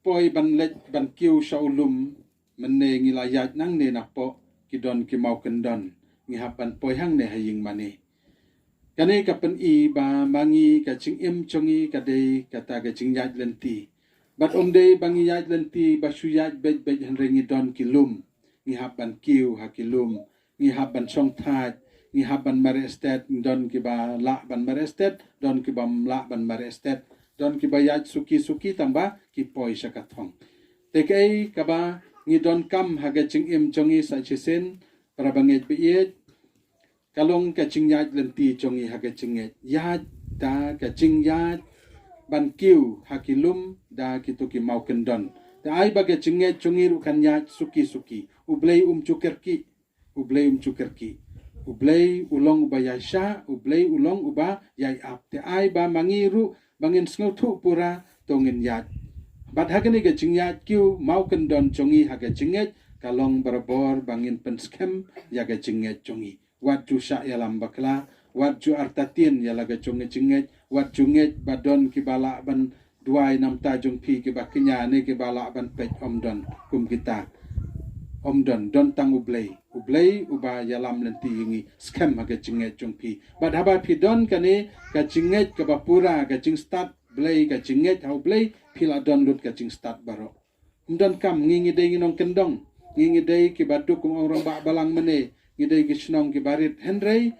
poi ban leit ban kiew sha u lum, mynne ngi la ïaid nangne napoh, ki don ki maw kyndon, ngi hap ban poi hangne ha ïing mane. Kane ka pyni ba ma ngi ka jingim jong ngi ka dei kata ka jingïaid lynti. Bad ym dei ba ngi ïaid lynti ba shu ïaid beit beit, hynrei ngi don ki lum, ngi hap ban kiew ha ki lum, ngi hap ban shongthait, ngi hap ban mareh stet, don kiba lah ban mareh stet, don kiba ym lah ban mareh stet, don kiba ïaid suki suki tang ba ki poi sha ka thong. Te kaei kaba ngi donkam ha ka jingim jong ngi sa shisien, para bangeit ba ïeit, ka long ka jingïaid lynti jong ngi ha ka jingngeit. Ïaid da ka jingïaid ban kiew ha ki lum da kito ki mawkyndon. Te ai ba ka jingngeit jong ngi ruh kan ïaid suki suki. U Blei um ju kyrkieh. U Blei um ju kyrkieh. U Blei u long uba ïaishah, U Blei u long uba ïai ap. Te ai ba ma ngi ruh ba ngin sngewthuh pura, to ngin ïaid. Bad ha kane ka jingïaid kiew mawkyndon jong ngi ha ka jingngeit, ka long barabor ba ngin pynskhem ïa ka jingngeit jong ngi. Wat ju shah ïalam bakla, wat ju artatien ïa la ka jong ka jingngeit, wat ju ngeit ba don kiba lah ban duwai namar jong phi, kiba kñia ne kiba lah ban peit, ym don kum kita. Ym don, don tang U Blei. U Blei uba ïalam lynti ïa ngi, skhem ha ka jingngeit jong phi. Bad haba phi don kane ka jingngeit kaba pura, ka jingstad Blei, ka jingngeit ha U Blei, phi la don lut ka jingstad baroh. Ym donkam, ngi ngi dei ngi nongkyndong, ngi ngi dei kiba duk kum ong rangbah balang mynne, ngi dei ki shnong kiba rit, hynrei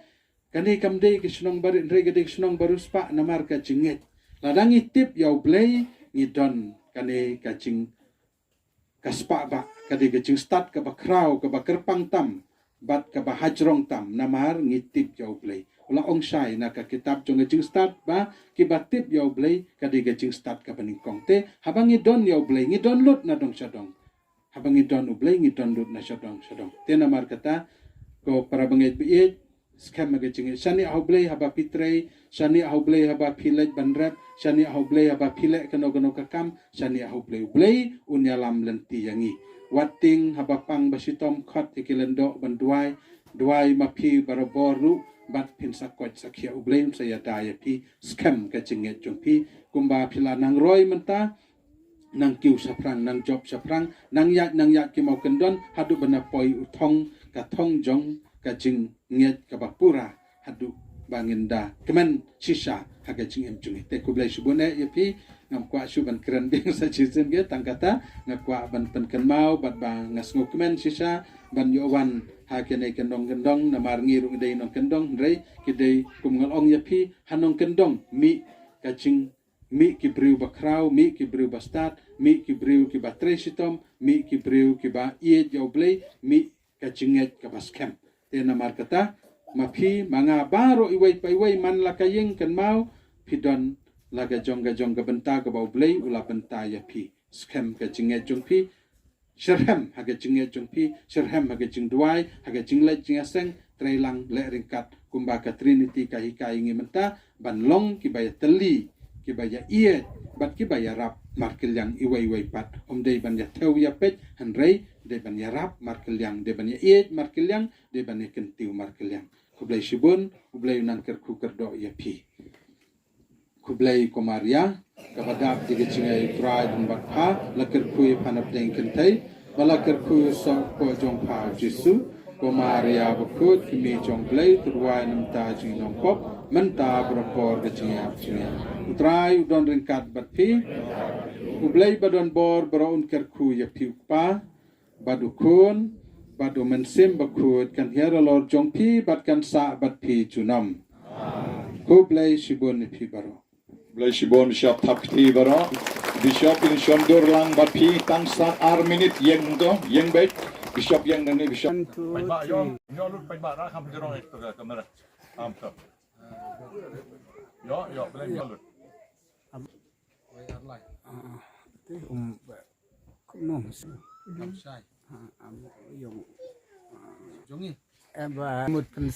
kane kam dei ki shnong ba rit, hynrei ka dei ki shnong ba riewspah namar ka jingngeit. Lada ngi tip ïa U Blei, ngi don kane ka jing ka spah ba, ka dei ka jingstad kaba khraw, kaba kyrpang tam, bad kaba hajrong tam, namar ngi tip ïa U Blei. U la ong shai na ka kitab jong ka jingstad ba, kiba tip ïa U Blei, ka dei ka jingstad kaba nyngkong. Te, haba ngi don ïa U Blei, ngi don lut na dong sha dong. Haba ngi don U Blei, ngi don lut na sha dong sha dong. Te namar kata, ko para bangeit ba ïeit, skhem ha ka jingngeit. Shaniah ha U Blei haba phi trei, shaniah ha U Blei haba phi leit ban rep, shaniah ha U Blei haba phi leh kano kano ka kam, shaniah ha U Blei. U Blei un ïalam lynti ïa ngi. Wat tieng haba pang ba shitom, khot ïa ki lyngdoh ban duwai, duwai ma phi barabor ruh, bad phin sa koit sa khiah, U Blei un sa ïada ïa phi, skhem ka jingngeit jong phi. Kumba phi la nang roi mynta, nang kiew shaphrang, nang jop shaphrang, nang ïaid, nang ïaid ki mawkyndon, haduh ba na poi u thong, ka thong jong ka jingngeit kaba pura, haduh ba ngin da kmen shisha ha ka jingim jong ngi. Te khublei shibun eh ïa phi, ngam kwah shuh ban kren biang sa shisien, tang kata nga kwah ban pynkynmaw bad ba nga sngewkmen shisha ban ïoh wan ha kane ka nongkyndong, namar ngi ruh ngi dei nongkyndong, hynrei ki dei, kum nga la ong ïa phi, ha nongkyndong mih ka jing mih ki briew ba khraw, mih ki briew ba stad, mih ki briew kiba trei shitom, mih ki briew kiba ïeit ïa U Blei, mih ka jingngeit kaba skhem. Te namar kata, ma phi ma nga baroh, iwei pa iwei, man la ka ïing, kynmaw, phi don la ka jong ka jong ka bynta kaba U Blei u la bynta ïa phi. Skhem ka jingngeit jong phi, shyrhem ha ka jingngeit jong phi, shyrhem ha ka jingduwai, ha ka jingleit jingïaseng, trei lang, leh ryngkat kumba ka Trinity ka hikai ïa ngi mynta, ban long kiba ïatylli, kiba ïaieit bad kiba ïarap markylliang iwei iwei pat. Ym dei ban ïathew ïapeit, hynrei dei ban ïarap markylliang, dei ban ïaieit markylliang, dei ban ïakyntiew markylliang. Khublei shibun, U Blei un nang kyrkhu kyrdoh ïa phi. Khublei ko Maria, kaba dap da ka jingaiei, U Trai u don bad pha, la kyrkhu ïa pha na pdeng kynthei, ba la kyrkhu ïa u soh jong pha U Jisu. Ko Maria bakhuid, kmie jong U Blei, to duwai namar ka jingim nongpop, mynta bad ha ka por ka jingïap jong ngi. U Trai u don ryngkat bad phi. U Blei ba don bor baroh un kyrkhu ïa phi, U Kpa, bad U Khun, bad U Mynsiem Bakhuid, kan hiar halor jong phi bad kan sah bad phi junom. Khublei shibun ïa phi baroh. Khublei shibun Bishop, thap kti baroh. Bishop, yn shon dur lang bad phi tang san ar minit, ïeng to, ïeng beit. Bishop, ïeng nangne Bishop. One, two, three.